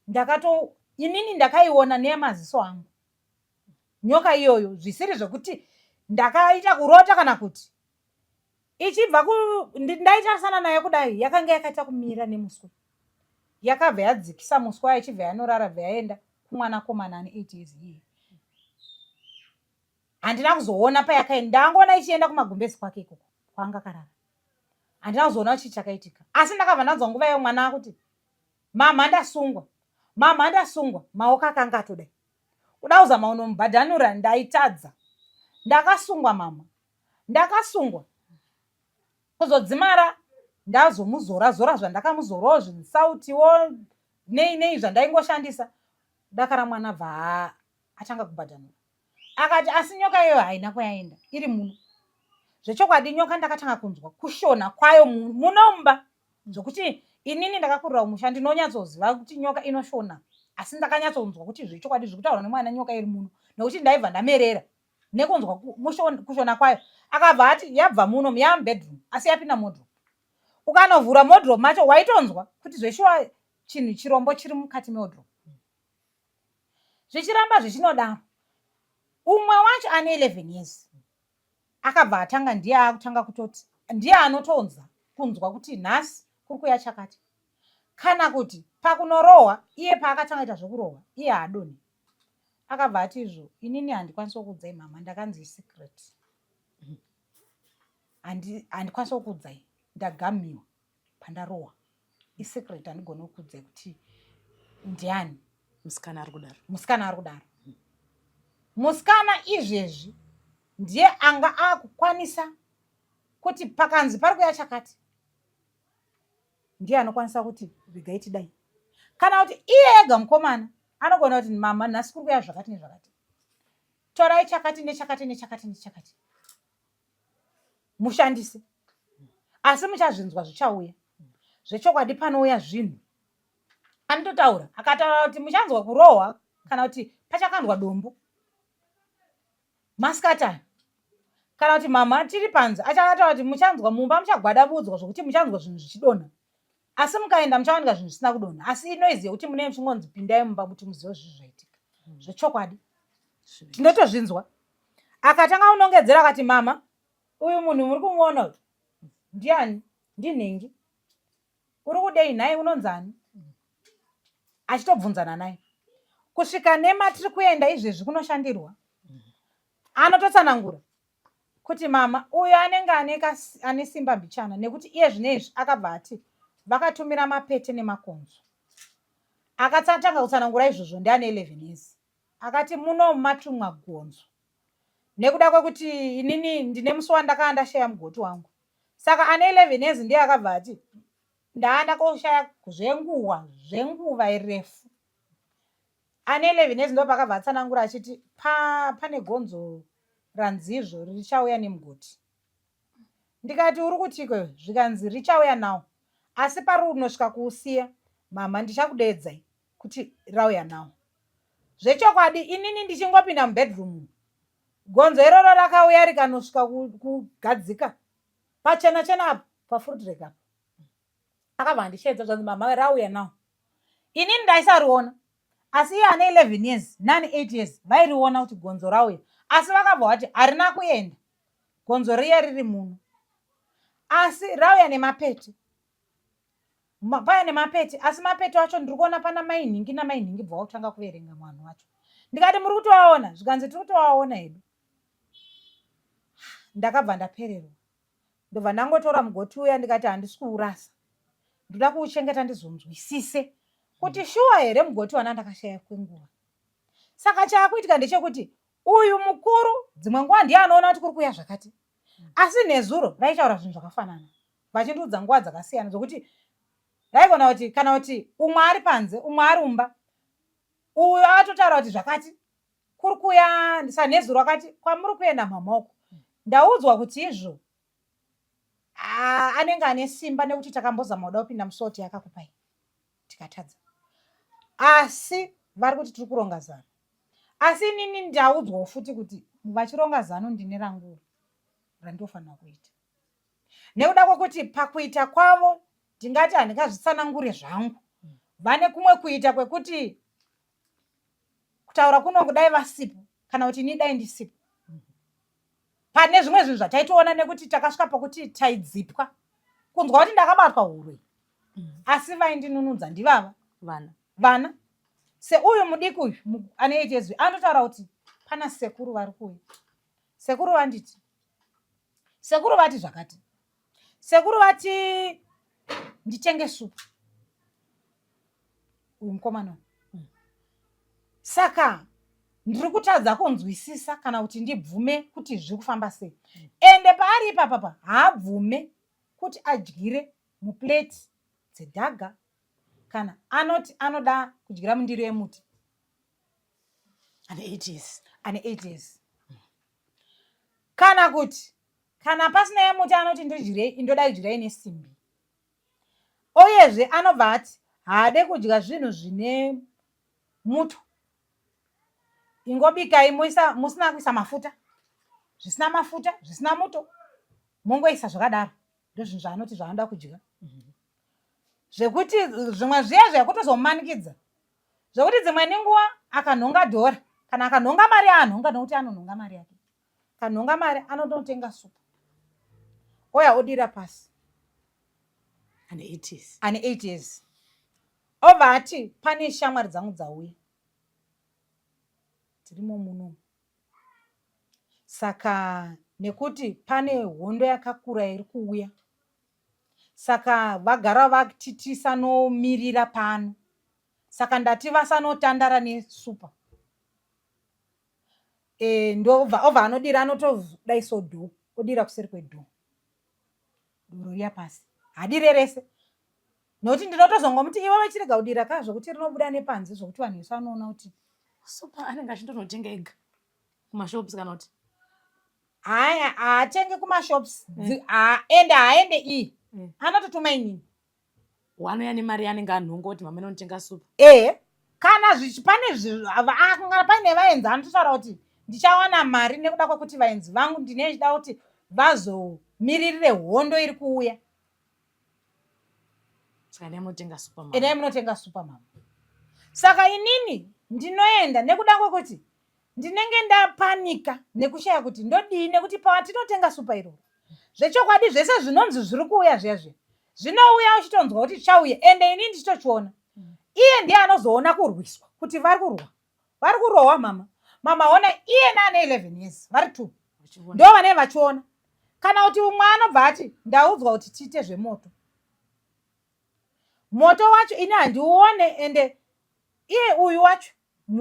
Ndakato inini ndakaiona nemaziso angu nyoka iyoyo, zvisiri zvekuti ndakaita kurota kana kuti ichibva ndaitarisana nayo kudai. Yakanga yakaita kumira nemuswe, yakabva yadzikisa muswe wayo, ichibva yanorara, bva yaenda kumwanakomana ane 8 years iye. Handina kuzoona payakaenda, ndangoona ichienda kumagumbezi kwake ikoko kwaanga akarara. Handina kuzoona chii chakaitika, asi ndakabva ndanzwa nguva iyo mwana akuti, "Mama, ndasungwa, mama, ndasungwa." Maoko akanga atodai kuda kuzama unomubhadhanura, ndaitadza. "Ndakasungwa mama, ndakasungwa." Kuzodzimara ndazomuzora zora zvandakamuzorawo, zvinsautiwo nei nei zvandaingoshandisa, dakara mwana bva atanga kubhadhanura. Akati asi nyoka iyoyo haina kwayaenda, iri muno. Zvechokwadi nyoka ndakatanga kunzwa kushona kwayo munomba, zvokuti inini ndakakurira kumusha, ndinonyatsoziva kuti nyoka inoshona, asi ndakanyatsonzwa kuti zvechokwadi zviri kutaurwa nemwana, nyoka iri muno, nekuti ndaibva ndamerera nekunzwa kushona kwayo. Akabva ati yabva muno, yamubedroom, asi yapinda muwardrobe. Ukanovhura muwardrobe macho waitonzwa kuti zveshuwa chinhu chirombo chiri mukati mewardrobe. Zvichiramba zvichinodaro, umwe wacho ane 11 years akabva atanga, ndiye akutanga kutoti ndiye anotonza kunzwa kuti nhasi kuri kuya chakati, kana kuti pakunorohwa. Iye paakatanga ita zvokurohwa, iye haadonhi. Akabva ati izvo, "Inini handikwanisi kukuudzai mama, ndakanzi secret, handikwanisi kukuudzai, ndagamiwa pandarohwa, isecret, handigoni kukuudzai kuti ndiani." Musikana ari kudaro? Musikana ari kudaro. Musikana izvezvi ndiye anga akukwanisa kuti pakanzi pari kuya chakati, ndiye anokwanisa kuti regai tidai, kana kuti iye ega mukomana anogona kuti, "Mama, nhasi kuri kuya zvakati nezvakati, torai chakati nechakati nechakati nechakati mushandise, asi muchazvinzwa zvichauya." Zvechokwadi panouya zvinhu anototaura, akataura kuti muchanzwa kurohwa kana kuti pachakandwa dombo masikati aya, kana kuti mama tiri panze, achakataura kuti muchanzwa mumba muchagwadabudzwa zvokuti muchanzwa zvinhu zvichidonha, asi mukaenda muchawanika zvinhu zvisina kudonha, asi inoise yekuti munenge muchingonzi pindai mumba kuti muzive zvinhu zvaitika. Zvechokwadi tinotozvinzwa. Akatanga kunongedzera akati, "Mama, uyu munhu muri kumuona uyu ndiani? Ndinhingi. Uri kudei nhai? Unonzani?" Achitobvunzana naye kusvika nematiri kuenda izvezvi kunoshandirwa. Anototsanangura kuti, "Mama, uyu anenge ane simba mbichana, nekuti iye zvinezvi akabva ati vakatumira mapete nemakonzo." Akatanga kutsanangura izvozvo, ndiane 11 years. Akati muno matumwa gonzo nekuda kwekuti inini ndine musi wandakanga ndashaya mugoti wangu. Saka ane 11 years ndiye akabva ati ndaanda koshaya zvenguva zvenguva refu. Ane 11 years ndopakabva atsanangura achiti pane gonzo ranzizvo richauya nemugoti. Ndikati uri kutiko iwe? Zvikanzi richauya nawo asi pari unosvika kuusiya mhamha ndichakudeedzai kuti rauya nawo. Zvechokwadi inini ndichingopinda mubedroom gonzo iroro rakauya rikanosvika kugadzika pachena chena apo pafruit rack apo. Akabva andisheedza zvanzi mhamha rauya nawo. Inini ndaisariona asi iye ane 11 years nani 8 years vairiona kuti gonzo rauya asi vakabva vati harina kuenda gonzo riya riri muno asi rauya nemapete paya nemapete asi mapete acho ndiri kuona pana mai nhingi namai nhingi bva wakutanga kuverenga mwanhu wacho ndikati muri kutoaona zvikanzi tiri kutoaona hedu ndakabva ndapererwa ndobva ndangotora mugoti uya ndikati handisi kuurasa ndoda kuuchengeta ndizonzwisise kuti shuwa here mugoti wana ndakashaya kwenguva saka chaakuitika ndechekuti uyu mukuru dzimwe nguva ndiye anoona kuti kuri kuuya zvakati asi nezuro vaitaura zvinhu zvakafanana vachindiudza nguva dzakasiyana dzokuti raigona kuti kana kuti umwe ari panze umwe ari umba uyu akatotaura kuti zvakati kuri kuya sanezuro akati kwamuri kuenda mhamha uko ndaudzwa kuti izvo anenge ane simba nekuti takambozama kuda kupinda musoti yakakupai tikatadza asi vari kuti tiri kuronga zano asi inini ndaudzwawo futi kuti vachironga zano ndine rangu randinofanira kuita nekuda kwekuti pakuita kwavo ndingati handingazvitsanangure zvangu vane kumwe kuita kwekuti kutaura kuno kudai vasipo kana kuti ini dai ndisipo pane zvimwe zvinhu zvataitoona nekuti takasvika pokuti taidzipwa kunzwa kuti ndakabatwa hurwe asi vaindinunudza ndivava vana vana seuyu mudiki uyu ane 8 years anototaura kuti pana sekuru vari kuuya sekuru vanditi sekuru vati zvakati sekuru vati nditenge supu uyu mukomana uyu saka ndiri kutadza kunzwisisa kana kuti ndibvume kuti zviri kufamba sei ende paari ipapapa haabvume kuti adyire muplate dzedhaga kana anoti anoda kudyira mundiro yemuti ane 8 years ane 8 years kana kuti kana pasina yemuti anoti ndodyirei ndoda kudyira ine simbi uyezve anobva ati haade kudya zvinhu zvine muto ingobikai moisa musina kuisa mafuta zvisina mafuta zvisina muto mongoisa zvakadaro ndozvinhu zvaanoti zvaanoda kudya zvekuti zvimwe zviya zviya kutozomumanikidza zvekuti dzimwe nenguva akanhonga dhora kana akanhonga mari yaanhonga nokuti anonhonga mari yake kanhonga mari anototenga supu oya odira pasi ane 8 years ane 8 years obva ati pane shamwari dzangu dzauya dzirimo muno saka nekuti pane hondo yakakura iri kuuya saka vagara vati tisanomirira pano saka ndati vasanotandara nesupa e, ndobva obva anodira anotodaiso dho odira kuseri kwedho doro riya pasi hadire rese nokuti ndinotozongomuti iwe vachirega kudira ka zvokuti rinobuda nepanze zvokuti vanhu vese vanoona kuti supa anenge achindonotenga ega kumashops kana kuti haya haatenge kumashops ende haaende iyi anototuma inini Wanouya nemari yaanenge anhonga kuti mama inonotenga supa. Ehe kana zvichi pane kana paine vaenzi anototaura kuti ndichawana mari nekuda kwekuti vaenzi vangu ndine ndichida kuti vazomiririre hondo iri kuuya. Saka endai munotenga supa mama. Endai munotenga supa mama. Saka inini ndinoenda nekuda kwekuti ndinenge ndapanika nekushaya kuti ndodii nekuti patinotenga supa iroro zvechokwadi zvese zvinonzi zviri kuuya zviya zviya zvinouya uchitonzwa kuti chichauya ende ini ndichitochiona iye ndiye anozoona kurwiswa kuti vari kurwa vari kurohwa mama mama ona iye naane 11 years vari two ndo vanee vachiona kana kuti umwe anobva ati ndaudzwa kuti tiite zvemoto moto wacho ini handiuone ende iye uyu wacho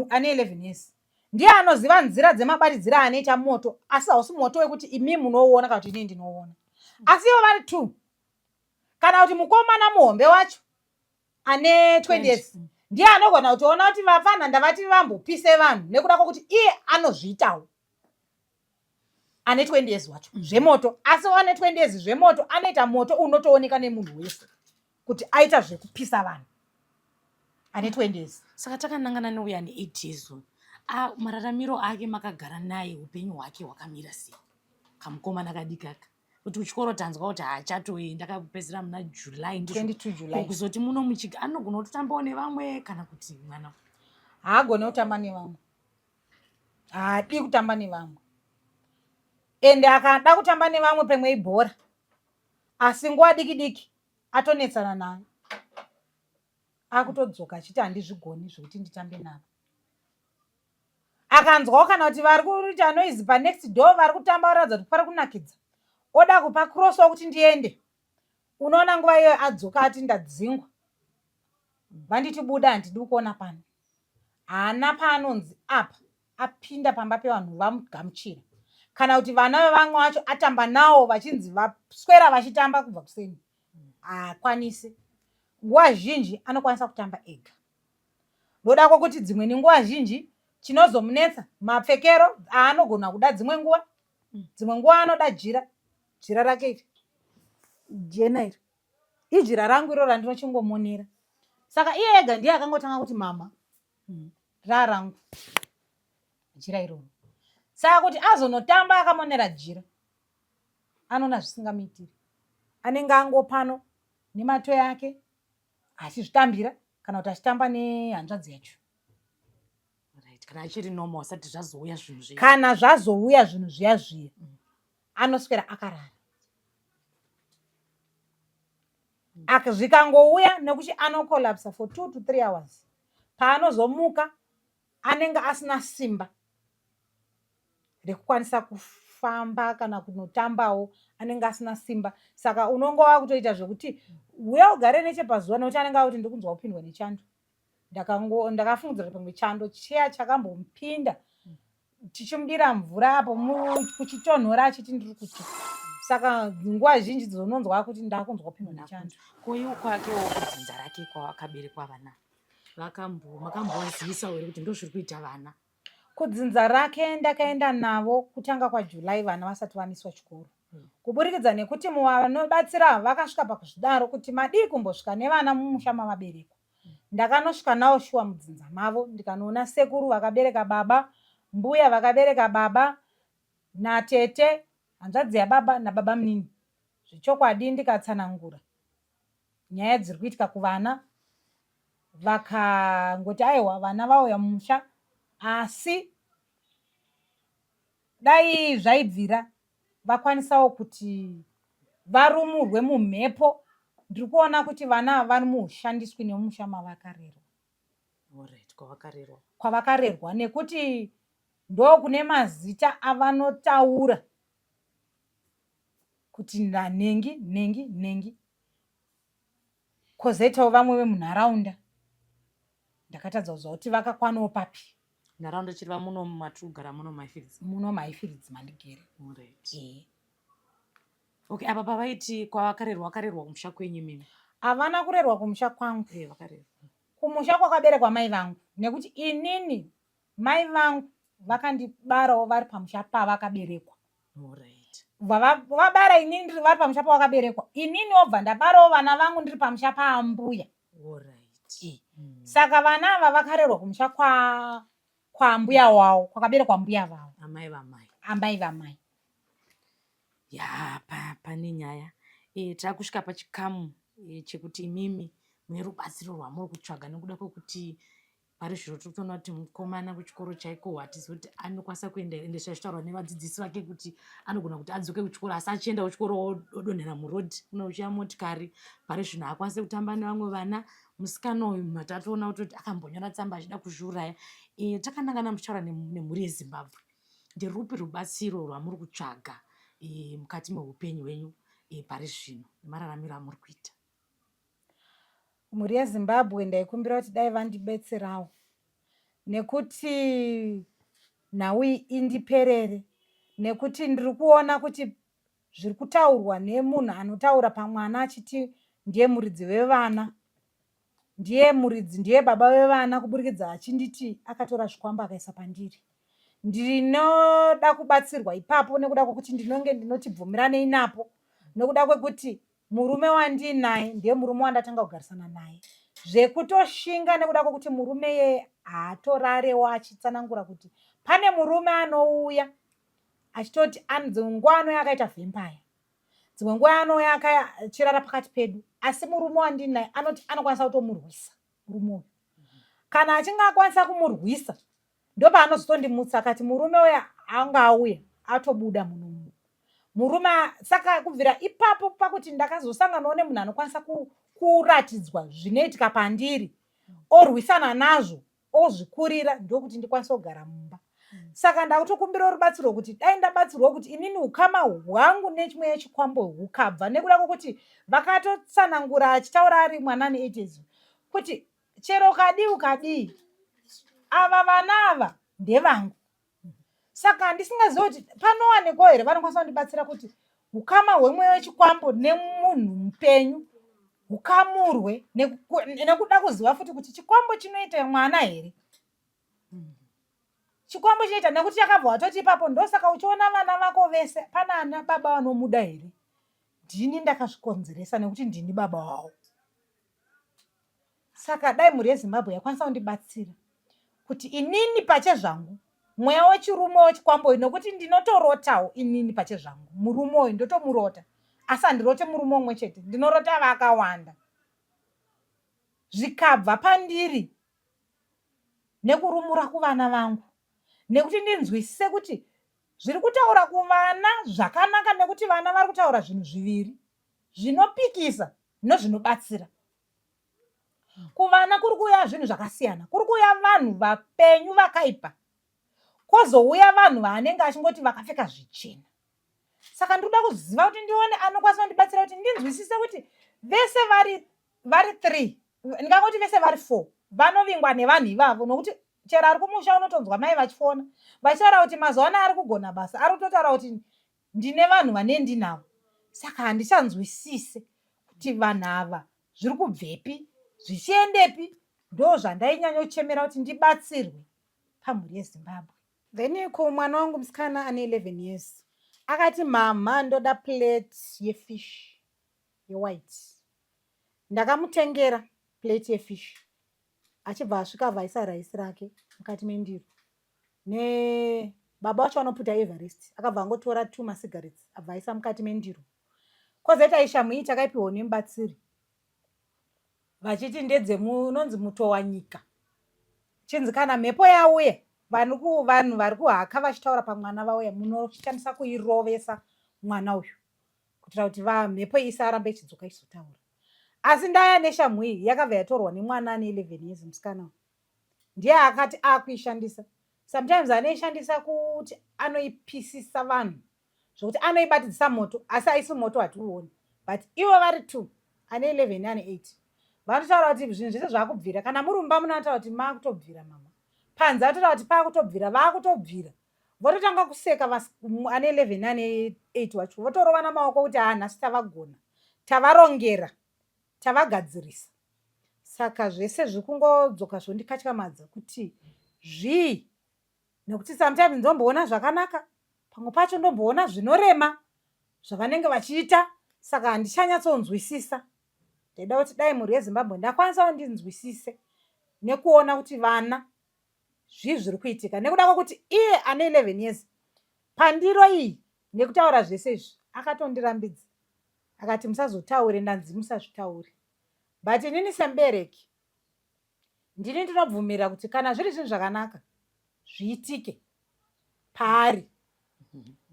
ane 11 years. Ndiye anoziva nzira dzemabatidziro anoita moto, asi hausi moto wekuti imi munouona kana kuti inini ndinouona. Asi ivo vari two, kana kuti mukomana muhombe wacho ane 20 years ndiye anogona kutoona kuti vapfanha ndavati vambopise vanhu nekuda kwokuti iye anozviitawo ane 20 years wacho zvemoto. Asi ane 20 years zvemoto anoita moto unotooneka nemunhu wese kuti aita zvekupisa vanhu ane 20 years. Saka takanangana neuya ane 8 years uyu, mararamiro ake makagara naye, upenyu hwake hwakamira sei? Kamukomana kadikaka kuti kuchikoro tanzwa kuti haachatoenda, kakupedzisira muna July. 22 July. Kuzoti muno muchiga anogona kutotambawo nevamwe kana kuti mwana? Haagone kutamba nevamwe, haadi kutamba nevamwe, ende akada kutamba nevamwe pamwe ibhora, asi nguva diki diki atonetsana nayo, akutodzoka achiti handizvigoni zvekuti nditambe navo. Akanzwawo kana kuti vari kuita noise panext door, vari kutamba varatidza kuti pari kunakidza, oda kupa cross kuti ndiende, unoona nguva iyoyo adzoka ati ndadzingwa, vanditi buda, handidi kuona pano. Haana paanonzi apa apinda pamba pevanhu vamugamuchira, kana kuti vana vevamwe vacho atamba nawo vachinzi vaswera vachitamba kubva kuseni, haakwanisi. Nguva zhinji anokwanisa kutamba ega. Ndoda kwokuti dzimweni nguva zhinji chinozomunetsa mapfekero aanogona kuda. Dzimwe nguva, dzimwe nguva anoda jira, jira rake iri jena iri, ijira rangu iro randinochingomonera. Saka iye ega ndiye akangotanga kuti mama, rarangu jira iroro. Saka kuti azonotamba akamonera jira, anoona zvisingamuitiri. Anenge angopano nematoyi ake achizvitambira kana kuti achitamba nehanzvadzi yacho. Right. Kana achiri normal asati zvazouya zvinhu zviya. Kana zvazouya zvinhu zviya zviya, anoswera akarara. Zvikangouya nekuti anocollapsa for 2 to 3 hours. Paanozomuka anenge asina simba rekukwanisa kufamba kana kunotambawo, anenge asina simba. Saka unonge wakutoita zvekuti uya ugare nechepazuva, nekuti anenge akuti ndikunzwa kupindwa nechando. Ndakafungidzira kuti pamwe chando chiya chakambomupinda tichimudira mvura apo kuchitonhora, achiti ndiri kutsva. Saka nguva zhinji dzononzwa kuti ndakunzwa kupindwa nechando. Koiwo kwakewo kudzinza rake kwavakaberekwa vana, makambovazivisawo here kuti ndo zviri kuita vana? Kudzinza rake ndakaenda navo kutanga kwaJuly, vana vasati vamiswa chikoro, kuburikidza nekuti muvanobatsira vakasvika pakuzvidaro kuti madii kumbosvika nevana mumusha mavaberekwa. Ndakanosvika nawo shuwa mudzinza mavo, ndikanoona sekuru vakabereka baba, mbuya vakabereka baba, natete hanzvadzi yababa, nababa munini zvechokwadi. Ndikatsanangura nyaya dziri kuitika kuvana, vakangoti aiwa, vana vauya mumusha, asi dai zvaibvira vakwanisawo kuti varumurwe mumhepo. Ndiri kuona kuti vana ava vari muushandiswi nemusha mavakarerwa. Alright, kwavakarerwa. Kwavakarerwa, nekuti ndokune mazita avanotaura kuti ndanhengi nhengi nhengi. Kwozoitawo vamwe vemunharaunda, ndakatadza kuziva kuti vakakwanawo papi. Nharaunda chiriva muno matiri kugara muno maHighfields? Muno maHighfields mandigere. Alright. Ee. Okay, apa pavaiti kwavakarerwa, vakarerwa kumusha kwenyu imimi? Havana kurerwa kumusha kwangu. E, vakarerwa kumusha kwakaberekwa mai vangu, nekuti inini mai vangu vakandibarawo vari pamusha pavakaberekwa. Vabara inini ndiri vari pamusha pavakaberekwa, inini obva ndabarawo vana vangu ndiri pamusha paambuya. Saka vana ava vakarerwa kumusha kwaambuya wavo, kwakaberekwa mbuya vavo. Amai vamai. Amai vamai. Ya, pane nyaya. Taakusvika pachikamu chekuti imimi mune rubatsiro rwamuri kutsvaga, nekuda kwekuti pari zvino tiri kutoona kuti mukomana kuchikoro chaiko hatizi kuti anokwanisa kuenda, ende zvazvitaurwa nevadzidzisi vake kuti anogona kuti adzoke kuchikoro, asi achienda kuchikoro odonhera murodhi, kunouchiya motikari. Pari zvino haakwanisi kutamba nevamwe vana. Musikana uyu matatoona kutoti akambonyora tsamba achida kuzviuraya. Takanangana muchitaura nemhuri yeZimbabwe, nderupi rubatsiro rwamuri kutsvaga mukati meupenyu hwenyu pari zvino nemararamiro amuri kuita? Mhuri yeZimbabwe, ndaikumbira kuti dai vandibetserawo, nekuti nhau iyi indiperere nekuti ndiri kuona kuti zviri kutaurwa nemunhu anotaura pamwana achiti ndiye muridzi wevana ndiye muridzi ndiye baba vevana kuburikidza achinditi akatora zvikwambo akaisa pandiri ndinoda kubatsirwa ipapo nekuda kwekuti ndinonge ndinoti bvumiranei napo nekuda kwekuti murume wandiinaye ndiye murume wandatanga kugarisana naye zvekutoshinga nekuda kwekuti murume yeye haatorarewo achitsanangura kuti pane murume anouya achitoti dzimwe nguva anouya akaita vhempaya dzimwe nguva anouya akachirara pakati pedu asi murume wandinaye anoti anokwanisa kutomurwisa murume uyu kana achinge akwanisa kumurwisa ndopaanozotondimutsa akati murume uya anga auya atobuda munomu murume saka kubvira ipapo pakuti ndakazosanganawo nemunhu anokwanisa kuratidzwa zvinoitika pandiri orwisana nazvo ozvikurira ndokuti ndikwanise kugara mumba mm. saka ndakutokumbirawo rubatsiro kuti dai ndabatsirwa kuti inini ukama hwangu nechimwe chikwambo hukabva nekuda kwokuti vakatotsanangura achitaura ari mwana ane eight years kuti chero ukadii ukadii ava vana ava ndevangu saka ndisingazivi kuti panowanikwawo here vanokwanisa kundibatsira kuti ukama hwemweya wechikwambo nemunhu mupenyu hukamurwe nekuda kuziva futi kuti chikwambo chinoita mwana here chikwambo chinoita nekuti chakabva watoti ipapo ndosaka uchiona vana vako vese pana ana baba vanomuda here ndini ndakazvikonzeresa nekuti ndini baba wavo Saka dai mhuri yeZimbabwe yakwanisa kundibatsira kuti inini pachezvangu mweya wechirume wechikwambo uyu nokuti ndinotorotawo inini pachezvangu murume uyu ndotomurota asi handirote murume umwe chete ndinorota vakawanda zvikabva pandiri nekurumura kuvana vangu nekuti ndinzwisise kuti zviri kutaura kuvana zvakanaka nekuti vana vari kutaura zvinhu zviviri zvinopikisa nozvinobatsira kuvana kuri kuuya zvinhu zvakasiyana kuri kuuya vanhu vapenyu vakaipa kozouya vanhu vaanenge achingoti vakapfeka zvichena saka ndinoda kuziva kuti ndione anokwanisa kundibatsira kuti ndinzwisise kuti vese vari vari three ndingangoti vese vari four vanovingwa nevanhu ivavo nokuti chero ari kumusha unotonzwa mai vachifona vachitaura kuti mazuva ano ari kugona basa ari kutotaura kuti ndine vanhu vane ndinavo saka handichanzwisise kuti vanhu ava zviri kubvepi zvichiendepi ndo zvandainyanyochemera kuti ndibatsirwe pamhuri yezimbabwe then ko mwana wangu musikana ane 11 years akati mhamha ndoda plate yefish yewhite ndakamutengera plate yefish achibva asvika abva aisa raisi rake mukati mendiro ne baba vacho vanoputa everest akabva angotora two macigarettes abva aisa mukati mendiro kwozoita ishamu iyi takaipiwa nemubatsiri vachiti ndedzemunonzi mutowanyika chinzi kana mhepo yauya vanhu vari kuhaka vachitaura pamwana vauya munoshandisa kuirovesa mwana uyu kuitira kuti mhepo isarambe ichidzoka ichizotaura asi ndaya neshamhu iyi yakabva yatorwa nemwana ane 11 years musikana ndiye akati akuishandisa sometimes anoishandisa kuti anoipisisa vanhu zvokuti anoibatidzisa moto asi aisi moto hatiuoni but ivo vari two ane 11 ane 8 vanotaura kuti zvinhu zvese zvakubvira kana muri mumba munotaura kuti makutobvira mama panze vatotaura kuti pakutobvira vakutobvira vototanga kuseka ane 11 ane 8 wacho votorovana maoko kuti haa nhasi tavagona tavarongera tavagadzirisa saka zvese zviri kungodzoka zvondikatyamadza kuti zvii nekuti sometimes ndomboona zvakanaka pamwe pacho ndomboona zvinorema zvavanenge vachiita saka handichanyatsonzwisisa ndaida kuti dai mhuri yezimbabwe ndakwanisawo ndinzwisise nekuona kuti vana zvii zviri kuitika nekuda kwekuti iye ane 11 years pandiro iyi nekutaura zvese izvi akatondirambidza akati musazotaure ndanzi musazvitaure but inini semubereki ndini ndinobvumira kuti kana zviri zvinhu zvakanaka zviitike paari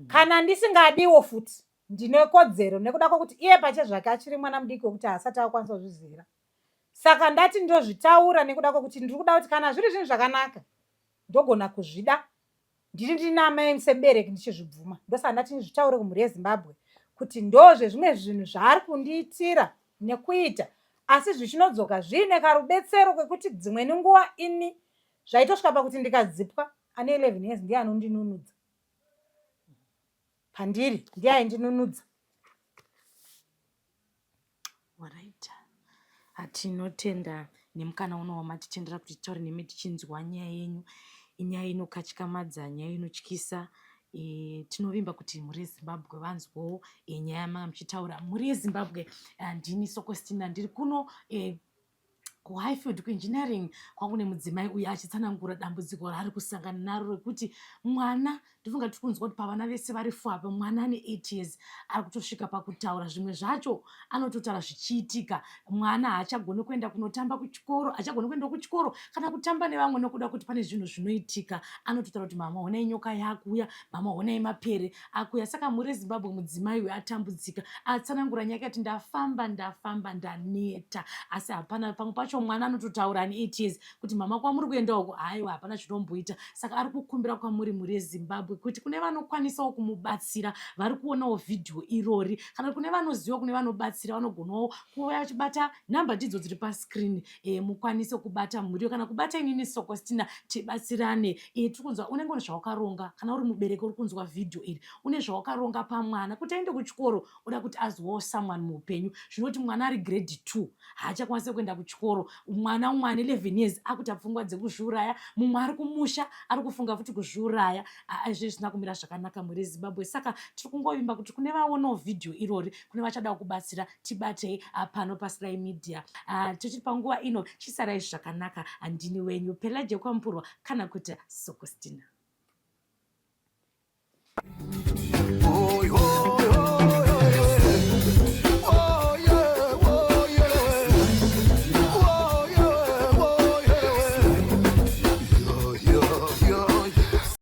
kana ndisingadiwo futi ndine kodzero nekuda kwekuti iye pache zvake achiri mwana mudiki wekuti haasati akwanisa kuzvizivira saka ndati ndozvitaura nekuda kwekuti ndiri kuda kuti kana zviri zvinhu zvakanaka ndogona kuzvida ndini ndini amai semubereki ndichizvibvuma ndosaka ndati ndizvitaure kumhuri yezimbabwe kuti ndozvezvimwe zvinhu zvaari kundiitira nekuita asi zvichinodzoka zviine karubetsero kwekuti dzimweni nguva ini zvaitosvika pakuti ndikadzipwa. Ane 11 years ndiye anondinunudza pandiri, ndiye aindinunudza. Alright. Tinotenda nemukana uno wamatitendera kuti titaure nemi tichinzwa nyaya yenyu. Inyaya inokatyamadza, nyaya inotyisa. E, tinovimba kuti mhuri yeZimbabwe vanzwawo e, nyaya yamanga muchitaura. Mhuri yeZimbabwe, ndini Sokostina, ndiri kuno e, kuHighfield kuengineering kwangu nemudzimai uyu achitsanangura dambudziko raari kusangana naro rekuti mwana, ndofunga tiri kunzwa kuti pavana vese vari four apa mwana ane 8 years ari kutosvika pakutaura zvimwe zvacho, anototaura zvichiitika. Mwana haachagoni kuenda kunotamba kuchikoro, haachagoni kuenda kuchikoro kana kutamba nevamwe nokuda kuti pane zvinhu zvinoitika. Anototaura kuti mama, honai nyoka yakuuya, mama, honai mapere akuuya. Saka mhuri yeZimbabwe, mudzimai uyu atambudzika, atsanangura nyaya yake kuti ndafamba, ndafamba, ndaneta, asi hapana. Pamwe pacho mwana anototaura ane 8 years kuti mama, kwamuri kuenda uko, haiwa, hapana chinomboita. Saka ari kukumbira kwamuri mhuri yeZimbabwe kuti kune vanokwanisawo kumubatsira vari kuonawo vhidhiyo irori, kana kune vanoziva kune vanobatsira, vanogonawo kuva vachibata nhamba ndidzo dziri pascreen, mukwanise kubata mhuriyo kana kubata inini Sokostina, tibatsirane. Tiri kunzwa unenge une zvawakaronga. Kana uri mubereki uri kunzwa vhidhiyo iri, une zvawakaronga pamwana kuti aende kuchikoro, oda kuti azowawo someone muupenyu. Zvinoti mwana ari grade 2 haachakwanisi kuenda kuchikoro, mwana umwe ane 11 years akuita pfungwa dzekuzviuraya, mumwe ari kumusha ari kufunga futi kuzviuraya. Izvi zvisina kumira zvakanaka, mhuri yeZimbabwe. Saka tiri kungovimba kuti kune vaonawo vhidhiyo irori, kune vachada kubatsira, tibatei pano paSly Media. Tichiri panguva ino, chisarai zvakanaka. Handini wenyu Pelaje Kwamupurwa kana kuti Sokostina.